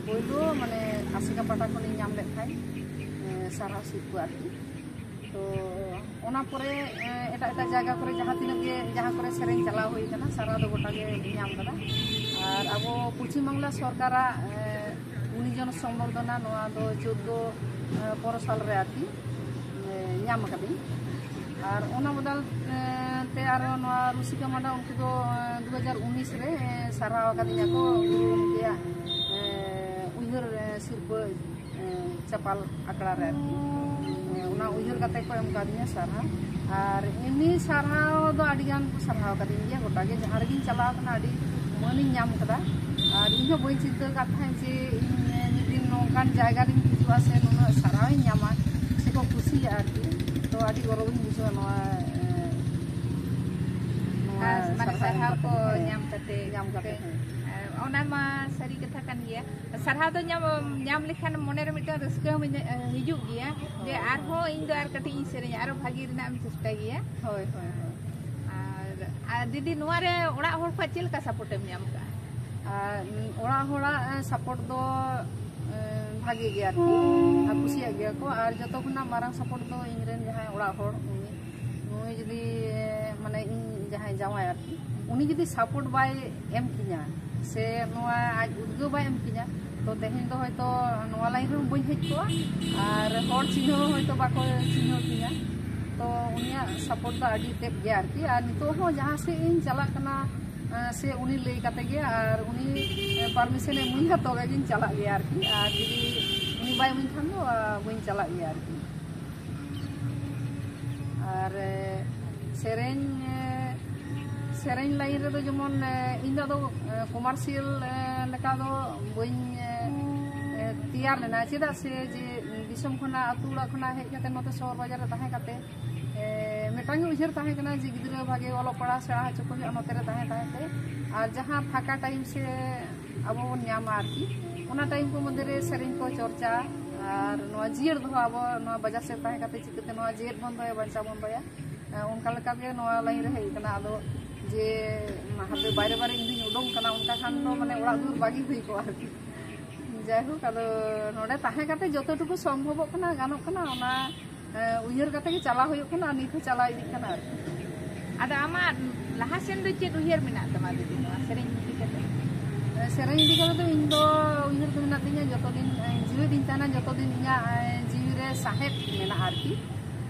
ᱯᱳᱭᱞᱳ, ᱢᱟᱱᱮ, ᱟᱥᱮᱠᱟ ᱯᱟᱦᱴᱟ ᱠᱷᱚᱱᱤᱧ ᱧᱟᱢ ᱞᱮᱫ ᱛᱟᱦᱮᱸᱫ, ᱮ, ᱥᱟᱨᱦᱟᱣ ᱥᱤᱨᱯᱟᱹ ᱟᱨᱠᱤ᱾ ᱛᱚ ᱚᱱᱟ ᱯᱚᱨᱮ, ᱮ, ᱮᱴᱟᱜ ᱮᱴᱟᱜ ᱡᱟᱭᱜᱟ ᱠᱚᱨᱮ ᱡᱟᱦᱟᱸ ᱛᱤᱱᱟᱹᱜ ᱜᱮ, ᱡᱟᱦᱟᱸ ᱠᱚᱨᱮ ᱥᱮᱨᱮᱧ ᱪᱟᱞᱟᱣ ᱦᱩᱭ ᱠᱟᱱᱟ, ᱥᱟᱨᱦᱟᱣ ᱫᱚ ᱜᱚᱴᱟ ᱜᱮ ᱧᱟᱢ ᱠᱟᱫᱟ᱾ ᱟᱨ ᱟᱵᱚ ᱯᱚᱪᱷᱤᱢ ᱵᱟᱝᱞᱟ ᱥᱚᱨᱠᱟᱨᱟᱜ, ᱮ, ᱜᱩᱱᱤᱡᱚᱱ ᱥᱚᱢᱵᱚᱨᱫᱷᱚᱱᱟ, ᱱᱚᱣᱟ ᱫᱚ ᱪᱳᱫᱽᱫᱳ, ᱮ, ᱯᱚᱱᱨᱚ ᱥᱟᱞ ᱨᱮ ᱟᱨᱠᱤ, ᱮ, ᱧᱟᱢ ᱟᱠᱟᱫᱟᱹᱧ᱾ ᱟᱨ ᱚᱱᱟ ᱵᱚᱫᱚᱞ, ᱮ, ᱛᱮ ᱟᱨᱚ ᱱᱚᱣᱟ ᱨᱩᱥᱤᱠᱟ ᱢᱟᱰᱟ, ᱩᱱᱠᱩ ᱫᱚ, ᱮ, ᱫᱩ ᱦᱟᱡᱟᱨ ᱩᱱᱤᱥ ᱨᱮ, ᱮ, ᱥᱟᱨᱦᱟᱣ ᱟᱠᱟᱫᱤᱧᱟ ᱠᱚ ᱜᱩᱨᱩ ᱜᱚᱢᱠᱮᱭᱟᱜ, ᱮ, ᱩᱭᱦᱟᱹᱨ, ᱮ, ᱥᱤᱨᱯᱟᱹ, ᱮ, ᱪᱟᱯᱟᱞ ᱟᱠᱷᱲᱟ ᱨᱮ ᱟᱨᱠᱤ᱾ ᱮ, ᱚᱱᱟ ᱩᱭᱦᱟᱹᱨ ᱠᱟᱛᱮ ᱠᱚ ᱮᱢ ᱠᱟᱫᱤᱧᱟ ᱥᱟᱨᱦᱟᱣ᱾ ᱟᱨ ᱮᱢᱱᱤ ᱥᱟᱨᱦᱟᱣ ᱫᱚ ᱟᱹᱰᱤ ᱜᱟᱱ ᱠᱚ ᱥᱟᱨᱦᱟᱣ ᱠᱟᱫᱤᱧ ᱜᱮᱭᱟ, ᱜᱚᱴᱟ ᱜᱮ ᱡᱟᱦᱟᱸ ᱨᱮᱜᱤᱧ ᱪᱟᱞᱟᱣ ᱠᱟᱱᱟ ᱟᱹᱰᱤ ᱢᱟᱹᱱᱤᱧ ᱧᱟᱢ ᱠᱟᱫᱟ᱾ ᱟᱨ ᱤᱧ ᱦᱚᱸ ᱵᱟᱹᱧ ᱪᱤᱱᱛᱟᱹ ᱟᱠᱟᱫ ᱛᱟᱦᱮᱸᱫ ᱡᱮ ᱤᱧ, ᱮ, ᱢᱤᱫ ᱫᱤᱱ ᱚᱱᱠᱟᱱ ᱡᱟᱭᱜᱟ ᱨᱤᱧ ᱦᱤᱡᱩᱜᱼᱟ ᱥᱮ ᱱᱩᱱᱟᱹᱜ ᱥᱟᱨᱦᱟᱣᱤᱧ ᱧᱟᱢᱟ ᱥᱮᱠᱚ ᱠᱩᱥᱤᱭᱟᱜᱼᱟ ᱟᱨᱠᱤ, ᱛᱚ ᱟᱹᱰᱤ ᱜᱚᱨᱚᱵᱤᱧ ᱵᱩᱡᱷᱟᱹᱣᱟ ᱱᱚᱣᱟ, ᱮ, ᱱᱚᱣᱟ ᱟᱨ ᱢᱟᱱᱮ ᱥᱟᱨᱦᱟᱣ ᱥᱟᱨᱦᱟᱣ ᱠᱟᱛᱮ᱾ ᱠᱚ ᱦᱮᱸ, ᱧᱟᱢ ᱠᱟᱛᱮ ᱧᱟᱢ ᱠᱟᱛᱮ, ᱯᱮ, ᱦᱮᱸ᱾ ᱮ, ᱚᱱᱟ ᱢᱟ ᱥᱟᱹᱨᱤ ᱠᱟᱛᱷᱟ ᱠᱟᱱ ᱜᱮᱭᱟ᱾ ᱥᱟᱨᱦᱟᱣ ᱫᱚ ᱧᱟᱢ, ᱧᱟᱢ ᱞᱮᱠᱷᱟᱱ ᱢᱚᱱᱮᱨᱮ ᱢᱤᱫᱴᱟᱝ ᱨᱟᱹᱥᱠᱟᱹ ᱦᱚᱸ ᱢᱮᱱᱟᱜ-, ᱦᱤᱡᱩᱜ ᱜᱮᱭᱟ ᱡᱮ ᱦᱳᱭ᱾ ᱟᱨᱦᱚᱸ ᱤᱧ ᱫᱚ ᱟᱨ ᱠᱟᱹᱴᱤᱡ ᱤᱧ ᱥᱮᱨᱮᱧᱟ, ᱟᱨᱚ ᱵᱷᱟᱜᱮ ᱨᱮᱱᱟᱜ ᱮᱢ ᱪᱮᱥᱴᱟᱭ ᱜᱮᱭᱟ᱾ ᱦᱳᱭ, ᱦᱳᱭ, ᱦᱳᱭ᱾ ᱟᱨ, ᱟᱨ ᱫᱤᱫᱤ, ᱱᱚᱣᱟ ᱨᱮ ᱚᱲᱟᱜ ᱦᱚᱲ ᱠᱷᱚᱱ ᱪᱮᱫ ᱞᱮᱠᱟ ᱥᱟᱯᱳᱨᱴ ᱮᱢ ᱧᱟᱢ ᱠᱟᱜᱼᱟ? ᱟᱨ ᱚᱲᱟᱜ ᱦᱚᱲᱟᱜ ᱥᱟᱯᱳᱨᱴ ᱫᱚ, ᱮ, ᱵᱷᱟᱜᱮ ᱜᱮᱭᱟ ᱟᱨᱠᱤ, ᱟᱨ ᱠᱩᱥᱤᱭᱟᱜ ᱜᱮᱭᱟ ᱠᱚ᱾ ᱟᱨ ᱡᱚᱛᱚ ᱠᱷᱚᱱᱟᱜ ᱢᱟᱨᱟᱝ ᱥᱟᱯᱳᱨᱴ ᱫᱚ ᱤᱧ ᱨᱮᱱ ᱡᱟᱦᱟᱸᱭ ᱚᱲᱟᱜ ᱦᱚᱲ, ᱩᱱᱤ, ᱱᱩᱭ ᱡᱩᱫᱤ, ᱢᱟᱱᱮ, ᱤᱧ ᱡᱟᱦᱟᱸᱭ ᱡᱟᱶᱟᱭ ᱟᱨᱠᱤ, ᱩᱱᱤ ᱡᱩᱫᱤ ᱥᱟᱯᱳᱨᱴ ᱵᱟᱭ ᱮᱢ ᱠᱤᱧᱟ ᱥᱮ ᱱᱚᱣᱟ ᱟᱡ ᱩᱫᱽᱜᱟᱹᱣ ᱵᱟᱭ ᱮᱢ ᱠᱤᱧᱟ, ᱛᱚ ᱛᱮᱦᱮᱧ ᱫᱚ ᱦᱚᱭᱛᱚ ᱱᱚᱣᱟ ᱞᱟᱭᱤᱱ ᱨᱮᱦᱚᱸ ᱵᱟᱹᱧ ᱦᱮᱡ ᱠᱚᱜᱼᱟ, ᱟᱨ ᱦᱚᱲ ᱪᱤᱱᱦᱟᱹᱣ ᱦᱚᱸ ᱦᱚᱭᱛᱚ ᱵᱟᱠᱚ ᱪᱤᱱᱦᱟᱹᱣ ᱠᱤᱧᱟ᱾ ᱛᱚ ᱩᱱᱤᱭᱟᱜ ᱥᱟᱯᱳᱨᱴ ᱫᱚ ᱟᱹᱰᱤ ᱛᱮᱫ ᱜᱮ ᱟᱨᱠᱤ᱾ ᱟᱨ ᱱᱤᱛᱚᱜ ᱦᱚᱸ ᱡᱟᱦᱟᱸ ᱥᱮᱫ ᱤᱧ ᱪᱟᱞᱟᱜ ᱠᱟᱱᱟ, ᱮᱸ, ᱥᱮ ᱩᱱᱤ ᱞᱟᱹᱭ ᱠᱟᱛᱮ ᱜᱮ, ᱟᱨ ᱩᱱᱤ, ᱮᱸ, ᱯᱟᱨᱢᱤᱥᱚᱱ ᱮ ᱤᱢᱟᱹᱧᱟ ᱛᱚᱵᱮ ᱜᱤᱧ ᱪᱟᱞᱟᱜ ᱜᱮᱭᱟ ᱟᱨᱠᱤ᱾ ᱟᱨ ᱡᱩᱫᱤ ᱩᱱᱤ ᱵᱟᱭ ᱤᱢᱟᱹᱧ ᱠᱷᱟᱱ ᱫᱚ, ᱟᱸ, ᱵᱟᱹᱧ ᱪᱟᱞᱟᱜ ᱜᱮᱭᱟ ᱟᱨᱠᱤ᱾ ᱟᱨ, ᱮ, ᱥᱮᱨᱮᱧ, ᱮ, ᱥᱮᱨᱮᱧ ᱞᱟᱭᱤᱱ ᱨᱮᱫᱚ ᱡᱮᱢᱚᱱ, ᱮ, ᱤᱧ ᱫᱚ ᱟᱫᱚ, ᱮ, ᱠᱚᱢᱟᱨᱥᱤᱭᱟᱞ, ᱮ, ᱞᱮᱠᱟ ᱫᱚ ᱵᱟᱹᱧ, ᱮ, ᱮ, ᱛᱮᱭᱟᱨ ᱞᱮᱱᱟ᱾ ᱪᱮᱫᱟᱜ ᱥᱮ ᱡᱮ ᱫᱤᱥᱚᱢ ᱠᱷᱚᱱᱟᱜ, ᱟᱹᱛᱩ ᱚᱲᱟᱜ ᱠᱷᱚᱱᱟᱜ ᱦᱮᱡ ᱠᱟᱛᱮ, ᱱᱚᱛᱮ ᱥᱚᱦᱚᱨ ᱵᱟᱡᱟᱨ ᱨᱮ ᱛᱟᱦᱮᱸ ᱠᱟᱛᱮ, ᱮ, ᱢᱤᱫᱴᱟᱝ ᱜᱮ ᱩᱭᱦᱟᱹᱨ ᱛᱟᱦᱮᱸ ᱠᱟᱱᱟ ᱡᱮ ᱜᱤᱫᱽᱨᱟᱹ ᱵᱷᱟᱜᱮ ᱚᱞᱚᱜ ᱯᱟᱲᱦᱟᱣ ᱥᱮᱬᱟ ᱦᱚᱪᱚ ᱠᱚ ᱦᱩᱭᱩᱜᱼᱟ ᱱᱚᱛᱮ ᱨᱮ ᱛᱟᱦᱮᱸ ᱛᱟᱦᱮᱸ ᱛᱮ᱾ ᱟᱨ ᱡᱟᱦᱟᱸ ᱯᱷᱟᱸᱠᱟ ᱴᱟᱭᱤᱢ ᱥᱮ ᱟᱵᱚ ᱵᱚᱱ ᱧᱟᱢᱟ ᱟᱨᱠᱤ, ᱚᱱᱟ ᱴᱟᱭᱤᱢ ᱠᱚ ᱢᱚᱫᱽᱫᱷᱮ ᱨᱮ ᱥᱮᱨᱮᱧ ᱠᱚ ᱪᱚᱨᱪᱟ ᱟᱨ ᱱᱚᱣᱟ ᱡᱤᱭᱟᱹᱲ ᱫᱚᱦᱚ, ᱟᱵᱚ ᱱᱚᱣᱟ ᱵᱟᱡᱟᱨ ᱥᱮᱫ ᱛᱟᱦᱮᱸ ᱠᱟᱛᱮ ᱪᱤᱠᱟᱹᱛᱮ ᱱᱚᱣᱟ ᱡᱮᱣᱮᱫ ᱵᱚᱱ ᱫᱚᱦᱚᱭᱟ, ᱵᱟᱧᱪᱟᱣ ᱵᱚᱱ ᱫᱚᱦᱚᱭᱟ, ᱮ, ᱚᱱᱠᱟ ᱞᱮᱠᱟ ᱜᱮ ᱱᱚᱣᱟ ᱞᱟᱭᱤᱱ ᱨᱮ ᱦᱮᱡ ᱟᱠᱟᱱᱟ᱾ ᱟᱫᱚ ᱡᱮ ᱦᱟᱯᱮ ᱵᱟᱭᱨᱮ ᱵᱟᱭᱨᱮ ᱤᱧ ᱫᱩᱧ ᱩᱰᱩᱝ ᱠᱟᱱᱟ, ᱚᱱᱠᱟ ᱠᱷᱟᱱ ᱫᱚ ᱢᱟᱱᱮ ᱚᱲᱟᱜ ᱫᱩᱣᱟᱹᱨ ᱵᱟᱹᱜᱤ ᱦᱩᱭ ᱠᱚᱜᱼᱟ ᱟᱨᱠᱤ᱾ ᱡᱟᱭᱦᱳᱠ, ᱟᱫᱚ ᱱᱚᱰᱮ ᱛᱟᱦᱮᱸ ᱠᱟᱛᱮ ᱡᱚᱛᱚ ᱴᱩᱠᱩ ᱥᱚᱢᱵᱷᱚᱵᱚᱜ ᱠᱟᱱᱟ, ᱜᱟᱱᱚᱜ ᱠᱟᱱᱟ, ᱚᱱᱟ, ᱮ, ᱩᱭᱦᱟᱹᱨ ᱠᱟᱛᱮ ᱜᱮ ᱪᱟᱞᱟᱣ ᱦᱩᱭᱩᱜ ᱠᱟᱱᱟ ᱟᱨ ᱱᱤᱛ ᱦᱚᱸ ᱪᱟᱞᱟᱣ ᱤᱫᱤᱜ ᱠᱟᱱᱟ ᱟᱨᱠᱤ᱾ ᱟᱫᱚ ᱟᱢᱟᱜ ᱞᱟᱦᱟ ᱥᱮᱱ ᱫᱚ ᱪᱮᱫ ᱩᱭᱦᱟᱹᱨ ᱢᱮᱱᱟᱜ ᱛᱟᱢᱟ ᱫᱤᱫᱤ, ᱱᱚᱣᱟ ᱥᱮᱨᱮᱧ ᱤᱫᱤ ᱠᱟᱛᱮ? ᱮ, ᱥᱮᱨᱮᱧ ᱤᱫᱤ ᱠᱟᱛᱮ ᱫᱚ ᱤᱧ ᱫᱚ ᱩᱭᱦᱟᱹᱨ ᱫᱚ ᱢᱮᱱᱟᱜ ᱛᱤᱧᱟᱹ, ᱡᱚᱛᱚ ᱫᱤᱱ, ᱮ, ᱡᱤᱣᱤᱫ ᱤᱧ ᱛᱟᱦᱮᱱᱟ, ᱡᱚᱛᱚ ᱫᱤᱱ ᱤᱧᱟᱹᱜ, ᱮ, ᱡᱤᱣᱤ ᱨᱮ ᱥᱟᱦᱮᱫ ᱢᱮᱱᱟᱜᱼᱟ ᱟᱨᱠᱤ,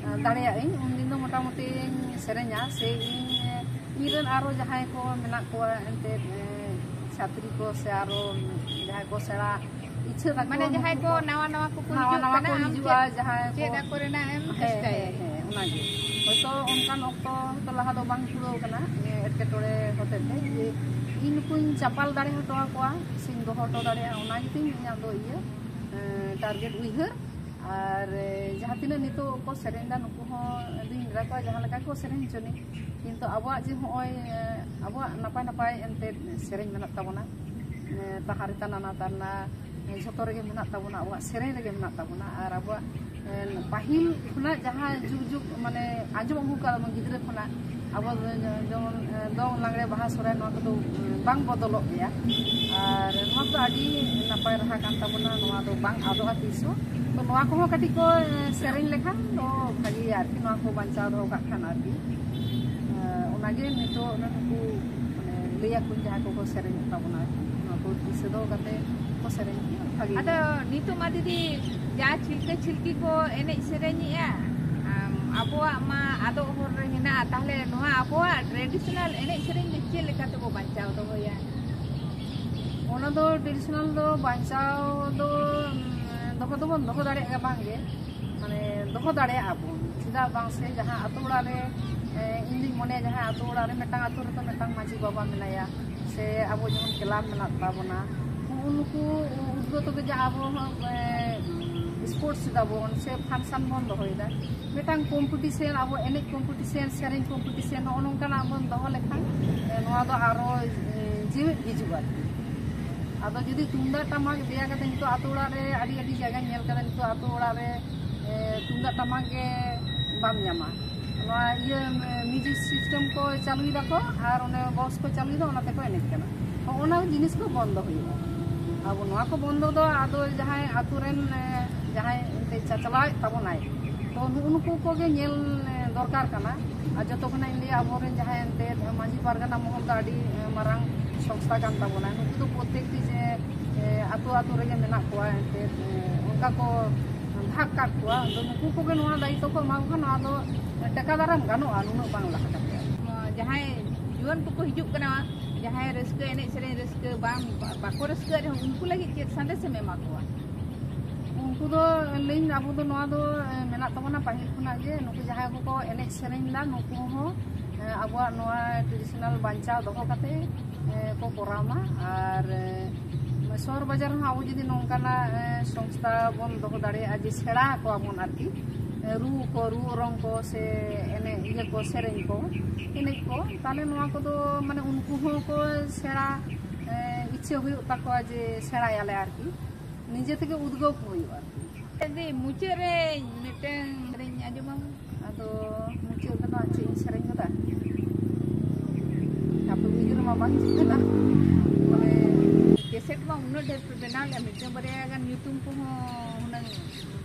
ᱮ, ᱫᱟᱲᱮᱭᱟᱜ ᱟᱹᱧ, ᱩᱱᱫᱤᱱ ᱫᱚ ᱢᱚᱴᱟᱢᱩᱴᱤᱧ ᱥᱮᱨᱮᱧᱟ᱾ ᱥᱮ ᱤᱧ, ᱮ, ᱤᱧ ᱨᱮᱱ ᱟᱨᱚ ᱡᱟᱦᱟᱸᱭ ᱠᱚ ᱢᱮᱱᱟᱜ ᱠᱚᱣᱟ ᱮᱱᱛᱮᱫ, ᱮ, ᱪᱷᱟᱹᱛᱨᱤ ᱠᱚ ᱥᱮ ᱟᱨᱚ ᱡᱟᱦᱟᱸᱭ ᱠᱚ ᱥᱮᱬᱟ ᱤᱪᱪᱷᱟᱹ ᱛᱟᱠᱚ, ᱢᱟᱱᱮ ᱡᱟᱦᱟᱸᱭ ᱱᱩᱠᱩ ᱠᱚ ᱱᱟᱣᱟ ᱱᱟᱣᱟ ᱠᱚᱠᱚ ᱱᱟᱣᱟ ᱦᱤᱡᱩᱜ ᱱᱟᱣᱟ ᱠᱟᱱᱟ, ᱠᱚ ᱟᱢ ᱦᱤᱡᱩᱜᱼᱟ, ᱪᱮᱫ, ᱡᱟᱦᱟᱸᱭ ᱠᱚ ᱪᱮᱫ ᱟᱠᱚ ᱨᱮᱱᱟᱜ ᱮᱢ ᱦᱮᱸ, ᱪᱮᱥᱴᱟᱭᱟ? ᱦᱮᱸ, ᱦᱮᱸ, ᱚᱱᱟᱜᱮ᱾ ᱦᱚᱭᱛᱚ ᱚᱱᱠᱟᱱ ᱚᱠᱛᱚ ᱦᱚᱭᱛᱚ ᱞᱟᱦᱟ ᱫᱚ ᱵᱟᱝ ᱠᱩᱲᱟᱹᱣ ᱠᱟᱱᱟ, ᱱᱤᱭᱟᱹ ᱮᱴᱠᱮᱴᱚᱬᱮ ᱦᱚᱛᱮᱡ ᱛᱮ, ᱡᱮ ᱤᱧ ᱱᱩᱠᱩᱧ ᱪᱟᱯᱟᱞ ᱫᱟᱲᱮ ᱦᱚᱴᱚ ᱟᱠᱚᱣᱟ ᱥᱮᱧ ᱫᱚᱦᱚ ᱦᱚᱴᱚ ᱫᱟᱲᱮᱭᱟᱜᱼᱟ, ᱚᱱᱟ ᱜᱮᱛᱤᱧ ᱤᱧᱟᱹᱜ ᱫᱚ ᱤᱭᱟᱹ᱾ ᱴᱟᱨᱜᱮᱴ ᱩᱭᱦᱟᱹᱨ᱾ ᱟᱨ ᱡᱟᱦᱟᱸ ᱛᱤᱱᱟᱹᱜ ᱱᱤᱛᱚᱜ ᱠᱚ ᱥᱮᱨᱮᱧ ᱮᱫᱟ, ᱱᱩᱠᱩ ᱦᱚᱸ ᱟᱹᱞᱤᱧ ᱢᱮᱛᱟ ᱠᱚᱣᱟ ᱡᱟᱦᱟᱸ ᱞᱮᱠᱟ ᱠᱚ ᱥᱮᱨᱮᱧ ᱦᱚᱪᱚᱱᱤᱡ, ᱠᱤᱱᱛᱩ ᱟᱵᱚᱣᱟᱜ ᱡᱮ ᱱᱚᱜᱼᱚᱭ ᱟᱵᱚᱣᱟᱜ ᱱᱟᱯᱟᱭ ᱱᱟᱯᱟᱭ ᱮᱱᱛᱮᱫ ᱥᱮᱨᱮᱧ ᱢᱮᱱᱟᱜ ᱛᱟᱵᱚᱱᱟ, ᱛᱟᱦᱟᱨᱮ ᱛᱟᱱᱟᱱᱟ ᱛᱟᱨᱱᱟ, ᱡᱷᱚᱛᱚ ᱨᱮᱜᱮ ᱢᱮᱱᱟᱜ ᱛᱟᱵᱚᱱᱟ, ᱟᱵᱚᱣᱟᱜ ᱥᱮᱨᱮᱧ ᱨᱮᱜᱮ ᱢᱮᱱᱟᱜ ᱛᱟᱵᱚᱱᱟ᱾ ᱟᱨ ᱟᱵᱚᱣᱟᱜ ᱯᱟᱹᱦᱤᱞ ᱠᱷᱚᱱᱟᱜ ᱡᱟᱦᱟᱸ ᱡᱩᱜᱽ ᱡᱩᱜᱽ ᱢᱟᱱᱮ ᱟᱸᱡᱚᱢ ᱟᱹᱜᱩ ᱠᱟᱜ ᱵᱚᱱ ᱜᱤᱫᱽᱨᱟᱹ ᱠᱷᱚᱱᱟᱜ, ᱟᱵᱚ ᱫᱚ ᱡᱮᱢᱚᱱ ᱫᱚᱝ, ᱞᱟᱜᱽᱲᱮ, ᱵᱟᱦᱟ, ᱥᱚᱦᱨᱟᱭ, ᱱᱚᱣᱟ ᱠᱚᱫᱚ ᱵᱟᱝ ᱵᱚᱫᱚᱞᱚᱜ ᱜᱮᱭᱟ᱾ ᱟᱨ ᱱᱚᱣᱟ ᱠᱚᱫᱚ ᱟᱹᱰᱤ ᱱᱟᱯᱟᱭ ᱨᱟᱦᱟ ᱠᱟᱱ ᱛᱟᱵᱚᱱᱟ, ᱱᱚᱣᱟ ᱫᱚ ᱵᱟᱝ ᱟᱫᱚᱜᱼᱟ ᱛᱤᱥ ᱦᱚᱸ᱾ ᱛᱚ ᱱᱚᱣᱟ ᱠᱚᱦᱚᱸ ᱠᱟᱹᱴᱤᱡ ᱠᱚ ᱥᱮᱨᱮᱧ ᱞᱮᱠᱷᱟᱱ ᱫᱚ ᱵᱷᱟᱜᱮᱭᱟ ᱟᱨᱠᱤ, ᱱᱚᱣᱟ ᱠᱚ ᱵᱟᱧᱪᱟᱣ ᱫᱚᱦᱚ ᱠᱟᱜ ᱠᱷᱟᱱ ᱟᱨᱠᱤ᱾ ᱚᱱᱟᱜᱮ ᱱᱤᱛᱚᱜ ᱱᱩᱠᱩ ᱢᱟᱱᱮ ᱞᱟᱹᱭ ᱟᱠᱚ ᱡᱟᱦᱟᱸᱭ ᱠᱚᱠᱚ ᱥᱮᱨᱮᱧᱮᱫ ᱛᱟᱵᱚᱱᱟ ᱟᱨᱠᱤ, ᱱᱚᱣᱟ ᱠᱚ ᱫᱤᱥᱟᱹ ᱫᱚᱦᱚ ᱠᱟᱛᱮ ᱠᱚ ᱥᱮᱨᱮᱧ ᱠᱮᱭᱟ ᱵᱷᱟᱜᱮ᱾ ᱟᱫᱚ ᱱᱤᱛᱚᱜ ᱢᱟ ᱫᱤᱫᱤ ᱡᱟ ᱪᱷᱤᱞᱠᱟᱹ ᱪᱷᱤᱞᱠᱤ ᱠᱚ ᱮᱱᱮᱡ ᱥᱮᱨᱮᱧᱮᱜᱼᱟ, ᱟᱢ, ᱟᱵᱚᱣᱟᱜ ᱢᱟ ᱟᱫᱚᱜ ᱦᱚᱨ ᱨᱮ ᱦᱮᱱᱟᱜᱼᱟ, ᱛᱟᱦᱞᱮ ᱱᱚᱣᱟ ᱟᱵᱚᱣᱟᱜ ᱴᱨᱮᱰᱤᱥᱚᱱᱟᱞ ᱮᱱᱮᱡ ᱥᱮᱨᱮᱧ ᱫᱚ ᱪᱮᱫ ᱞᱮᱠᱟ ᱛᱮᱵᱚ ᱵᱟᱧᱪᱟᱣ ᱫᱚᱦᱚᱭᱟ? ᱚᱱᱟ ᱫᱚ ᱴᱨᱮᱰᱤᱥᱚᱱᱟᱞ ᱫᱚ ᱵᱟᱧᱪᱟᱣ ᱫᱚ, ᱩᱢ, ᱫᱚᱦᱚ ᱫᱚᱵᱚᱱ ᱫᱚᱦᱚ ᱫᱟᱲᱮᱭᱟᱜ ᱜᱮᱭᱟ, ᱵᱟᱝ ᱜᱮ, ᱢᱟᱱᱮ ᱫᱚᱦᱚ ᱫᱟᱲᱮᱭᱟᱜᱼᱟ ᱵᱚᱱ᱾ ᱪᱮᱫᱟᱜ ᱵᱟᱝ ᱥᱮ ᱡᱟᱦᱟᱸ ᱟᱛᱳ ᱚᱲᱟᱜ ᱨᱮ, ᱮ, ᱤᱧ ᱫᱩᱧ ᱢᱚᱱᱮᱭᱟ ᱡᱟᱦᱟᱸ ᱟᱛᱳ ᱚᱲᱟᱜ ᱨᱮ ᱢᱤᱫᱴᱟᱝ ᱟᱛᱳ ᱨᱮᱫᱚ ᱢᱤᱫᱴᱟᱝ ᱢᱟᱺᱡᱷᱤ ᱵᱟᱵᱟ ᱢᱮᱱᱟᱭᱟ, ᱥᱮ ᱟᱵᱚ ᱡᱮᱢᱚᱱ ᱠᱞᱟᱵᱽ ᱢᱮᱱᱟᱜ ᱛᱟᱵᱚᱱᱟ, ᱱᱩᱜᱼᱩ ᱱᱩᱠᱩ ᱩᱫᱽᱜᱟᱹᱣ ᱛᱮᱜᱮ ᱡᱮ ᱟᱵᱚ ᱦᱚᱸ, ᱮ, ᱥᱯᱳᱨᱴᱥ ᱫᱟᱵᱚᱱ ᱥᱮ ᱯᱷᱟᱱᱥᱟᱱ ᱵᱚᱱ ᱫᱚᱦᱚᱭᱮᱫᱟ, ᱢᱤᱫᱴᱟᱝ ᱠᱚᱢᱯᱤᱴᱤᱥᱮᱱ, ᱟᱵᱚ ᱮᱱᱮᱡ ᱠᱚᱢᱯᱤᱴᱤᱥᱮᱱ, ᱥᱮᱨᱮᱧ ᱠᱚᱢᱯᱤᱴᱤᱥᱮᱱ, ᱱᱚᱜᱼᱚ ᱱᱚᱝᱠᱟᱱᱟᱜ ᱵᱚᱱ ᱫᱚᱦᱚ ᱞᱮᱠᱷᱟᱱ, ᱮ, ᱱᱚᱣᱟ ᱫᱚ ᱟᱨᱚ, ᱮ, ᱡᱤᱣᱮᱫ ᱦᱤᱡᱩᱜᱼᱟ ᱟᱨᱠᱤ᱾ ᱟᱫᱚ ᱡᱩᱫᱤ ᱛᱩᱢᱫᱟᱜ ᱴᱟᱢᱟᱠ ᱫᱮᱭᱟ ᱠᱟᱛᱮ ᱱᱤᱛᱚᱜ ᱟᱛᱳ ᱚᱲᱟᱜ ᱨᱮ ᱟᱹᱰᱤ ᱟᱹᱰᱤ ᱡᱟᱭᱜᱟᱧ ᱧᱮᱞ ᱠᱟᱫᱟ, ᱱᱤᱛᱚᱜ ᱟᱛᱳ ᱚᱲᱟᱜ ᱨᱮ, ᱮ, ᱛᱩᱢᱫᱟᱜ ᱴᱟᱢᱟᱠ ᱜᱮ ᱵᱟᱢ ᱧᱟᱢᱟ᱾ ᱱᱚᱣᱟ ᱤᱭᱟᱹ, ᱢᱤᱣᱡᱤᱠ ᱥᱤᱥᱴᱮᱢ ᱠᱚ ᱪᱟᱹᱞᱩᱭ ᱫᱟᱠᱚ ᱟᱨ ᱚᱱᱮ ᱵᱚᱠᱥ ᱠᱚ ᱪᱟᱹᱞᱩᱭ ᱫᱟ, ᱚᱱᱟ ᱛᱮᱠᱚ ᱮᱱᱮᱡ ᱠᱟᱱᱟ᱾ ᱦᱚᱸᱜᱼᱚ ᱱᱟ ᱡᱤᱱᱤᱥ ᱠᱚ ᱵᱚᱱᱫᱚ ᱦᱩᱭᱩᱜᱼᱟ᱾ ᱟᱵᱚ ᱱᱚᱣᱟ ᱠᱚ ᱵᱚᱱᱫᱚ ᱫᱚ ᱟᱫᱚ ᱡᱟᱦᱟᱸᱭ ᱟᱛᱳ ᱨᱮᱱ, ᱮ, ᱡᱟᱦᱟᱸᱭ ᱮᱱᱛᱮ ᱪᱟᱪᱞᱟᱣᱮᱫ ᱛᱟᱵᱚᱱᱟᱭ, ᱛᱚ ᱱᱩᱜᱼᱩ ᱱᱩᱠᱩ ᱠᱚᱜᱮ ᱧᱮᱞ, ᱮ, ᱫᱚᱨᱠᱟᱨ ᱠᱟᱱᱟ᱾ ᱟᱨ ᱡᱚᱛᱚ ᱠᱷᱚᱱᱟᱜ ᱤᱧ ᱞᱟᱹᱭᱟ, ᱟᱵᱚᱨᱮᱱ ᱡᱟᱦᱟᱸᱭ ᱮᱱᱛᱮ ᱢᱟᱹᱡᱷᱤ ᱯᱟᱨᱜᱟᱱᱟ ᱢᱚᱦᱚᱞ ᱫᱚ ᱟᱹᱰᱤ, ᱮ, ᱢᱟᱨᱟᱝ ᱥᱚᱝᱥᱛᱷᱟ ᱠᱟᱱ ᱛᱟᱵᱚᱱᱟ᱾ ᱱᱩᱠᱩ ᱫᱚ ᱯᱨᱚᱛᱮᱠᱴᱤ ᱡᱮ, ᱮ, ᱟᱛᱳ ᱟᱛᱳ ᱨᱮᱜᱮ ᱢᱮᱱᱟᱜ ᱠᱚᱣᱟ ᱮᱱᱛᱮ, ᱮ, ᱚᱱᱠᱟ ᱠᱚ ᱵᱷᱟᱜᱽ ᱠᱟᱜ ᱠᱚᱣᱟ᱾ ᱟᱫᱚ ᱱᱩᱠᱩ ᱠᱚᱜᱮ ᱱᱚᱣᱟ ᱫᱟᱭᱤᱛᱛᱚ ᱠᱚ ᱮᱢᱟ ᱠᱚ ᱠᱷᱟᱱ ᱱᱚᱣᱟ ᱫᱚ ᱴᱮᱠᱟ ᱫᱟᱨᱟᱢ ᱜᱟᱱᱚᱜᱼᱟ, ᱱᱩᱱᱟᱹᱜ ᱵᱟᱝ ᱞᱟᱦᱟ ᱠᱟᱛᱮ᱾ ᱡᱟᱦᱟᱸᱭ ᱡᱩᱣᱟᱹᱱ ᱠᱚᱠᱚ ᱦᱤᱡᱩᱜ ᱠᱟᱱᱟ, ᱡᱟᱦᱟᱸᱭ ᱨᱟᱹᱥᱠᱟᱹ, ᱮᱱᱮᱡ ᱥᱮᱨᱮᱧ ᱨᱟᱹᱥᱠᱟᱹ ᱵᱟᱝ, ᱵᱟᱠᱚ ᱨᱟᱹᱥᱠᱟᱹᱜ ᱨᱮᱦᱚᱸ, ᱩᱱᱠᱩ ᱞᱟᱹᱜᱤᱫ ᱪᱮᱫ ᱥᱟᱸᱫᱮᱥ ᱮᱢ ᱮᱢᱟ ᱠᱚᱣᱟ? ᱩᱱᱠᱩ ᱫᱚ ᱞᱟᱹᱭᱟᱹᱧ, ᱟᱵᱚ ᱫᱚ ᱱᱚᱣᱟ ᱫᱚ, ᱮ, ᱢᱮᱱᱟᱜ ᱛᱟᱵᱚᱱᱟ ᱯᱟᱹᱦᱤᱞ ᱠᱷᱚᱱᱟᱜ ᱜᱮ᱾ ᱱᱩᱠᱩ ᱡᱟᱦᱟᱸᱭ ᱠᱚᱠᱚ ᱮᱱᱮᱡ ᱥᱮᱨᱮᱧ ᱮᱫᱟ, ᱱᱩᱠᱩ ᱦᱚᱸ, ᱮ, ᱟᱵᱚᱣᱟᱜ ᱱᱚᱣᱟ ᱴᱨᱮᱰᱤᱥᱚᱱᱟᱞ ᱵᱟᱧᱪᱟᱣ ᱫᱚᱦᱚ ᱠᱟᱛᱮ, ᱮ, ᱠᱚ ᱠᱚᱨᱟᱣ ᱢᱟ᱾ ᱟᱨ, ᱮ, ᱥᱚᱦᱚᱨ ᱵᱟᱡᱟᱨ ᱨᱮᱦᱚᱸ ᱟᱵᱚ ᱡᱩᱫᱤ ᱱᱚᱝᱠᱟᱱᱟᱜ ᱥᱚᱝᱥᱛᱷᱟ ᱵᱚᱱ ᱫᱚᱦᱚ ᱫᱟᱲᱮᱭᱟᱜᱼᱟ, ᱡᱮ ᱥᱮᱬᱟ ᱟᱠᱚᱣᱟ ᱵᱚᱱ ᱟᱨᱠᱤ, ᱨᱩ ᱠᱚ, ᱨᱩ ᱚᱨᱚᱝ ᱠᱚ, ᱥᱮ ᱮᱱᱮᱡ ᱤᱭᱟᱹ ᱠᱚ, ᱥᱮᱨᱮᱧ ᱠᱚ, ᱮᱱᱮᱡ ᱠᱚ, ᱛᱟᱦᱚᱞᱮ ᱱᱚᱣᱟ ᱠᱚᱫᱚ ᱢᱟᱱᱮ ᱩᱱᱠᱩ ᱦᱚᱸᱠᱚ ᱥᱮᱬᱟ ᱤᱪᱪᱷᱟᱹ ᱦᱩᱭᱩᱜ ᱛᱟᱠᱚᱣᱟ, ᱡᱮ ᱥᱮᱬᱟᱭᱟᱞᱮ ᱟᱨᱠᱤ, ᱱᱤᱡᱮ ᱛᱮᱜᱮ ᱩᱫᱽᱜᱟᱹᱣ ᱠᱚ ᱦᱩᱭᱩᱜᱼᱟ ᱟᱨᱠᱤ᱾ ᱫᱤ, ᱢᱩᱪᱟᱹᱫ ᱨᱮ ᱢᱤᱫᱴᱟᱝ ᱥᱮᱨᱮᱧ ᱟᱸᱡᱚᱢᱟᱢ᱾ ᱟᱫᱚ ᱢᱩᱪᱟᱹᱫ ᱫᱚ ᱱᱟᱜ ᱪᱮᱫ ᱤᱧ ᱥᱮᱨᱮᱧ ᱜᱚᱫᱟ? ᱦᱟᱯᱮ, ᱩᱭᱦᱟᱹᱨ ᱢᱟ ᱵᱟᱝ ᱦᱤᱡᱩᱜ ᱠᱟᱱᱟ᱾ ᱢᱟᱱᱮ, ᱠᱮᱥᱮᱴ ᱢᱟ ᱩᱱᱟᱹᱜ ᱰᱷᱮᱨ ᱯᱮ ᱵᱮᱱᱟᱣ ᱞᱮᱫᱼᱟ, ᱢᱤᱫᱴᱟᱝ ᱵᱟᱨᱭᱟ ᱜᱟᱱ ᱧᱩᱛᱩᱢ ᱠᱚᱦᱚᱸ ᱦᱩᱱᱟᱹᱝ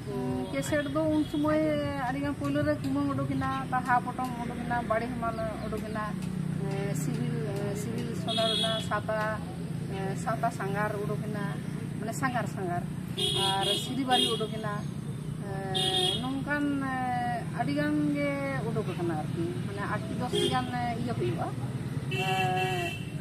ᱠᱚ ᱠᱮᱥᱮᱴ ᱫᱚ ᱩᱱ ᱥᱚᱢᱚᱭ ᱟᱹᱰᱤᱜᱟᱱ ᱯᱳᱭᱞᱳ ᱨᱮ ᱠᱩᱢᱟᱹᱝ ᱩᱰᱩᱠᱮᱱᱟ, ᱛᱟᱦᱟ ᱯᱚᱴᱚᱢ ᱩᱰᱩᱠᱮᱱᱟ, ᱵᱟᱲᱮ ᱦᱮᱢᱟᱞ ᱩᱰᱩᱠᱮᱱᱟ, ᱥᱤᱵᱤᱞ, ᱥᱤᱵᱤᱞ ᱥᱚᱱᱟ ᱨᱮᱱᱟᱜ ᱥᱟᱛᱟ, ᱥᱟᱛᱟ ᱥᱟᱸᱜᱷᱟᱨ ᱩᱰᱩᱠᱮᱱᱟ, ᱢᱟᱱᱮ ᱥᱟᱸᱜᱷᱟᱨ ᱥᱟᱸᱜᱷᱟᱨ, ᱟᱨ ᱥᱤᱨᱤᱵᱟᱨᱤ ᱩᱰᱩᱠᱮᱱᱟ᱾ ᱱᱚᱝᱠᱟᱱ ᱟᱹᱰᱤᱜᱟᱱ ᱜᱮ ᱩᱰᱩᱠ ᱟᱠᱟᱱᱟ ᱟᱨᱠᱤ, ᱢᱟᱱᱮ ᱟᱴ ᱴᱤ ᱫᱚᱥ ᱴᱤ ᱜᱟᱱ ᱤᱭᱟᱹ ᱦᱩᱭᱩᱜᱼᱟ᱾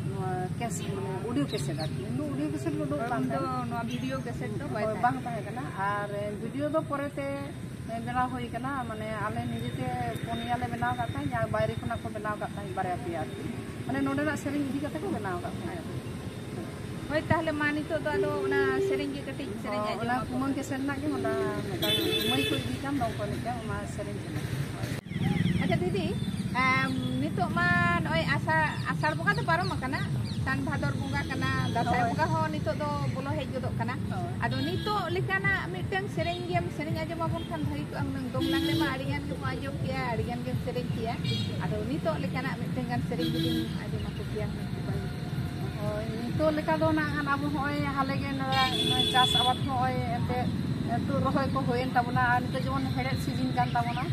ᱱᱚᱣᱟ ᱠᱮᱥ-, ᱢᱟᱱᱮ ᱚᱰᱤᱭᱳ ᱠᱮᱥᱮᱴ ᱟᱨᱠᱤ, ᱩᱱ ᱫᱚ ᱚᱰᱤᱭᱳ ᱠᱮᱥᱮᱴ ᱜᱮ ᱩᱰᱩᱠ ᱠᱟᱱ ᱫᱚ ᱛᱟᱦᱮᱸᱫ᱾ ᱱᱚᱣᱟ ᱵᱷᱤᱰᱤᱭᱳ ᱠᱮᱥᱮᱴ ᱫᱚ ᱵᱟᱭ ᱦᱳᱭ, ᱛᱟᱦᱮᱸ ᱵᱟᱝ ᱠᱟᱱᱟ᱾ ᱛᱟᱦᱮᱸ ᱠᱟᱱᱟ᱾ ᱟᱨ ᱵᱷᱤᱰᱤᱭᱳ ᱫᱚ ᱯᱚᱨᱮᱛᱮ ᱵᱮᱱᱟᱣ ᱦᱩᱭ ᱠᱟᱱᱟ, ᱢᱟᱱᱮ ᱟᱞᱮ ᱱᱤᱡᱮᱛᱮ ᱯᱩᱱᱭᱟ ᱞᱮ ᱵᱮᱱᱟᱣ ᱠᱟᱫ ᱛᱟᱦᱮᱸᱫ, ᱟᱨ ᱵᱟᱭᱨᱮ ᱠᱷᱚᱱᱟᱜ ᱠᱚ ᱵᱮᱱᱟᱣ ᱠᱟᱫ ᱛᱟᱦᱮᱸᱫ ᱵᱟᱨᱭᱟ ᱯᱮᱭᱟ ᱟᱨᱠᱤ, ᱢᱟᱱᱮ ᱱᱚᱸᱰᱮᱱᱟᱜ ᱥᱮᱨᱮᱧ ᱤᱫᱤ ᱠᱟᱛᱮ ᱠᱚ ᱵᱮᱱᱟᱣ ᱠᱟᱫ ᱛᱟᱦᱮᱸᱫ᱾ ᱦᱳᱭ, ᱛᱟᱦᱚᱞᱮ ᱢᱟ ᱱᱤᱛᱚᱜ ᱫᱚ ᱟᱫᱚ ᱚᱱᱟ ᱥᱮᱨᱮᱧ ᱜᱮ ᱠᱟᱹᱴᱤᱡ ᱥᱮᱨᱮᱧ ᱦᱚᱸ, ᱟᱸᱡᱚᱢ ᱚᱱᱟ ᱟᱠᱚ ᱠᱩᱢᱟᱹᱝ ᱢᱮ᱾ ᱠᱮᱥᱮᱴ ᱨᱮᱱᱟᱜ ᱜᱮ ᱚᱱᱟ ᱢᱤᱫᱴᱟᱝ ᱢᱟᱹᱭ ᱠᱚ ᱤᱫᱤ ᱠᱟᱱ ᱫᱚᱝ ᱠᱚ ᱮᱱᱮᱡ ᱠᱟᱱ, ᱚᱱᱟ ᱥᱮᱨᱮᱧ ᱠᱟᱱᱟ᱾ ᱟᱪᱪᱷᱟ ᱫᱤᱫᱤ, ᱮᱢ, ᱱᱤᱛᱚᱜ ᱢᱟ ᱱᱚᱜᱼᱚᱭ ᱟᱥᱟᱲ, ᱟᱥᱟᱲ ᱵᱚᱸᱜᱟ ᱫᱚ ᱯᱟᱨᱚᱢ ᱟᱠᱟᱱᱟ, ᱥᱟᱱ ᱵᱷᱟᱫᱚᱨ ᱵᱚᱸᱜᱟ ᱠᱟᱱᱟ, ᱫᱟᱸᱥᱟᱭ ᱦᱳᱭ᱾ ᱵᱚᱸᱜᱟ ᱦᱚᱸ ᱱᱤᱛᱚᱜ ᱫᱚ ᱵᱚᱞᱚ ᱦᱮᱡ ᱜᱚᱫᱚᱜ ᱠᱟᱱᱟ᱾ ᱦᱳᱭ᱾ ᱟᱫᱚ ᱱᱤᱛᱚᱜ ᱞᱮᱠᱟᱱᱟᱜ ᱢᱤᱫᱴᱟᱝ ᱥᱮᱨᱮᱧ ᱜᱮᱢ ᱥᱮᱨᱮᱧ ᱟᱸᱡᱚᱢ ᱟᱵᱚᱱ ᱠᱷᱟᱱ ᱵᱷᱟᱹᱜᱤ ᱠᱚᱜᱼᱟ ᱦᱩᱱᱟᱹᱝ᱾ ᱫᱚᱝ ᱞᱟᱜᱽᱲᱮ ᱢᱟ ᱟᱹᱰᱤ ᱜᱟᱱ ᱜᱮᱵᱚᱱ ᱟᱸᱡᱚᱢ ᱠᱮᱜᱼᱟ, ᱟᱹᱰᱤ ᱜᱟᱱ ᱜᱮᱢ ᱥᱮᱨᱮᱧ ᱠᱮᱜᱼᱟ᱾ ᱟᱫᱚ ᱱᱤᱛᱚᱜ ᱞᱮᱠᱟᱱᱟᱜ ᱢᱤᱫᱴᱟᱝ ᱜᱟᱱ ᱥᱮᱨᱮᱧ ᱡᱩᱫᱤᱢ ᱟᱸᱡᱚᱢ ᱟᱠᱚ ᱠᱮᱭᱟ ᱦᱩᱱᱟᱹᱝ ᱵᱷᱟᱹᱜᱤ ᱠᱚᱜᱼᱟ᱾ ᱦᱳᱭ, ᱱᱤᱛᱚᱜ ᱞᱮᱠᱟ ᱫᱚ ᱱᱟᱜ ᱠᱷᱟᱱ ᱟᱵᱚ ᱦᱚᱸᱜᱼᱚᱭ ᱦᱟᱞᱮ ᱜᱮ ᱱᱚᱣᱟ, ᱱᱚᱣᱟ ᱪᱟᱥ ᱟᱵᱟᱫ ᱦᱚᱸ ᱦᱚᱸᱜᱼᱚᱭ ᱮᱱᱛᱮᱫ ᱛᱩᱫ ᱨᱚᱦᱚᱭ ᱠᱚ ᱦᱩᱭᱮᱱ ᱛᱟᱵᱚᱱᱟ, ᱟᱨ ᱱᱤᱛᱚᱜ ᱡᱮᱢᱚᱱ ᱦᱮᱲᱦᱮᱫ ᱥᱤᱡᱤᱱ ᱠᱟᱱ ᱛᱟᱵᱚᱱᱟ,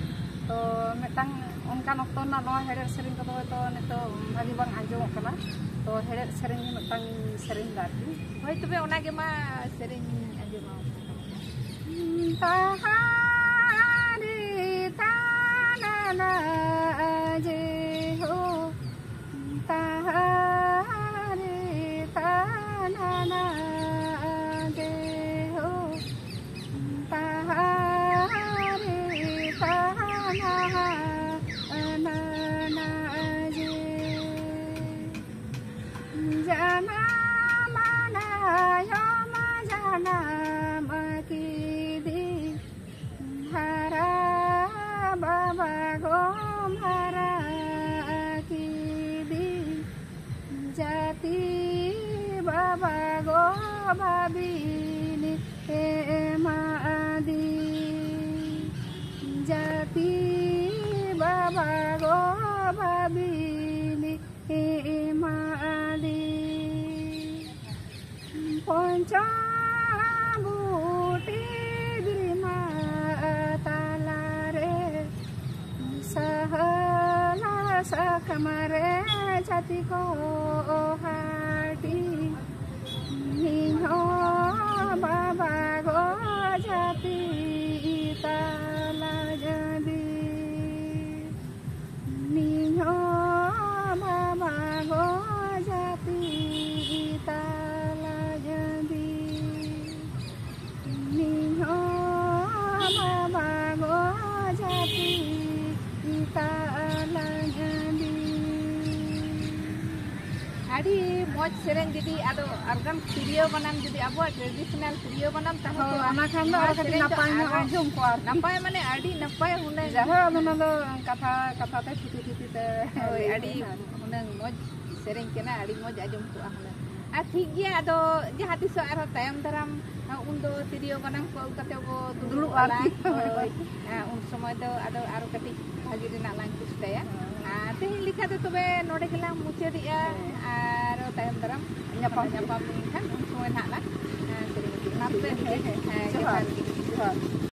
ᱛᱚ ᱢᱤᱫᱴᱟᱝ ᱚᱱᱠᱟᱱ ᱚᱠᱛᱚ ᱨᱮᱱᱟᱜ ᱱᱚᱣᱟ ᱦᱮᱲᱦᱮᱫ ᱥᱮᱨᱮᱧ ᱠᱚᱫᱚ ᱦᱚᱭᱛᱳ ᱱᱤᱛᱚᱜ ᱵᱷᱟᱹᱜᱤ ᱵᱟᱝ ᱟᱸᱡᱚᱢᱚᱜ ᱠᱟᱱᱟ, ᱛᱚ ᱦᱮᱲᱦᱮᱫ ᱥᱮᱨᱮᱧ ᱜᱮ ᱢᱤᱫᱴᱟᱝ ᱥᱮᱨᱮᱧ ᱫᱟ ᱟᱨᱠᱤ᱾ ᱦᱳᱭ, ᱛᱚᱵᱮ ᱚᱱᱟ ᱜᱮ ᱢᱟ ᱥᱮᱨᱮᱧ ᱟᱸᱡᱚᱢᱟ᱾ ᱛᱟᱦᱟᱨᱤ ᱛᱟᱱᱟᱱᱟ ᱡᱮ ᱦᱳ, ᱛᱟᱦᱟᱨᱤ ᱛᱟᱱᱟᱱᱟ ᱡᱮ ᱦᱳ, ᱛᱟᱦᱟᱨᱤ ᱛᱟᱱᱟᱱᱟ ᱡᱮ᱾ ᱡᱟᱱᱟᱢᱟᱱᱟ ᱵᱷᱟᱵᱤᱱᱤ ᱮᱢᱟᱫᱤ, ᱡᱟᱹᱛᱤ ᱵᱟᱵᱟ ᱜᱚ ᱵᱷᱟᱵᱤᱱᱤ ᱮᱢᱟᱫᱤ᱾ ᱯᱚᱧᱪᱚᱵᱩᱴᱤ ᱵᱤᱢᱟ ᱛᱟᱞᱟᱨᱮ, ᱥᱟᱦᱟᱞᱟ ᱥᱟᱠᱟᱢ ᱨᱮ ᱡᱟᱹᱛᱤ ᱠᱚ ᱦᱟᱹᱴᱤᱧ᱾ ᱱᱤᱧ ᱦᱚᱸ ᱵᱟᱵᱟ ᱜᱚ ᱡᱟᱹᱛᱤ ᱛᱟᱞᱟ ᱡᱟᱹᱫᱤ᱾ ᱱᱤᱧ ᱦᱚᱸ ᱵᱟᱵᱟ ᱜᱚ ᱡᱟᱹᱛᱤ ᱛᱟᱞᱟ ᱡᱟᱹᱫᱤ᱾ ᱱᱤᱧ ᱦᱚᱸ ᱵᱟᱵᱟ ᱜᱚ ᱡᱟᱹᱛᱤ ᱛᱟᱞᱟ ᱡᱟᱹᱫᱤ᱾ ᱟᱹᱰᱤ ᱢᱚᱡᱽ ᱥᱮᱨᱮᱧ ᱫᱤᱫᱤ᱾ ᱟᱫᱚ ᱟᱨᱜᱟᱱ ᱛᱤᱨᱭᱳ ᱵᱟᱱᱟᱢ, ᱡᱩᱫᱤ ᱟᱵᱚᱣᱟᱜ traditional ᱛᱤᱨᱭᱳ ᱵᱟᱱᱟᱢ ᱛᱟᱦᱮᱸ ᱦᱳᱭ, ᱠᱚᱜᱼᱟ, ᱚᱱᱟ ᱠᱷᱟᱱ ᱫᱚ ᱱᱚᱣᱟ ᱟᱨᱚ ᱠᱟᱹᱴᱤᱡ ᱥᱮᱨᱮᱧ ᱫᱚ ᱱᱟᱯᱟᱭ ᱧᱚᱜ ᱟᱨᱚ ᱟᱸᱡᱚᱢ ᱠᱚᱜᱼᱟ ᱟᱨᱠᱤ᱾ ᱱᱟᱯᱟᱭ ᱢᱟᱱᱮ ᱟᱹᱰᱤ ᱱᱟᱯᱟᱭ ᱦᱩᱱᱟᱹᱝ᱾ ᱡᱟᱦᱟᱸ ᱟᱫᱚ ᱚᱱᱟ ᱫᱚ ᱠᱟᱛᱷᱟ ᱠᱟᱛᱷᱟ ᱛᱮ ᱛᱷᱩᱛᱤ ᱛᱷᱩᱛᱤ ᱛᱮ ᱦᱳᱭ, ᱟᱹᱰᱤ ᱦᱩᱱᱟᱹᱝ ᱢᱚᱡᱽ ᱥᱮᱨᱮᱧ ᱠᱟᱱᱟ, ᱟᱹᱰᱤ ᱢᱚᱡᱽ ᱟᱸᱡᱚᱢ ᱠᱚᱜᱼᱟ ᱦᱩᱱᱟᱹᱝ᱾ ᱟᱨ ᱴᱷᱤᱠ ᱜᱮᱭᱟ, ᱟᱫᱚ ᱡᱟᱦᱟᱸ ᱛᱤᱥᱚᱜ ᱟᱨᱦᱚᱸ ᱛᱟᱭᱚᱢ ᱫᱟᱨᱟᱢ ᱩᱱᱫᱚ ᱛᱤᱨᱭᱳ ᱵᱟᱱᱟᱢ ᱠᱚ ᱟᱹᱜᱩ ᱠᱟᱛᱮ ᱵᱚ ᱫᱩᱲᱩᱵ ᱫᱩᱲᱩᱵ ᱟᱞᱟᱝ᱾ ᱟᱨᱠᱤ᱾ ᱦᱳᱭ᱾ ᱟᱨ ᱩᱱ ᱥᱚᱢᱚᱭ ᱫᱚ ᱟᱫᱚ ᱟᱨᱚ ᱠᱟᱹᱴᱤᱡ ᱵᱷᱟᱹᱜᱤ ᱨᱮᱱᱟᱜ ᱞᱟᱝ ᱪᱮᱥᱴᱟᱭᱟ᱾ ᱦᱮᱸ᱾ ᱟᱨ ᱛᱮᱦᱮᱧ ᱞᱮᱠᱟ ᱫᱚ ᱛᱚᱵᱮ ᱱᱚᱰᱮ ᱜᱮᱞᱟᱝ ᱢᱩᱪᱟᱹᱫᱮᱜᱼᱟ᱾ ᱦᱮᱸ᱾ ᱟᱨ ᱛᱟᱭᱚᱢ ᱫᱟᱨᱟᱢ ᱧᱟᱯᱟᱢ᱾ ᱧᱟᱯᱟᱢ ᱞᱮᱱᱠᱷᱟᱱ ᱩᱱ ᱥᱚᱢᱚᱭ ᱱᱟᱦᱟᱜ ᱞᱟᱝ, ᱦᱮᱸ, ᱥᱮᱨᱮᱧ ᱤᱫᱤᱭᱟ᱾ ᱢᱟ ᱛᱚᱵᱮ, ᱦᱮᱸ, ᱦᱮᱸ, ᱡᱚᱦᱟᱨ᱾ ᱡᱚᱦᱟᱨ ᱜᱮ᱾ ᱡᱚᱦᱟᱨ᱾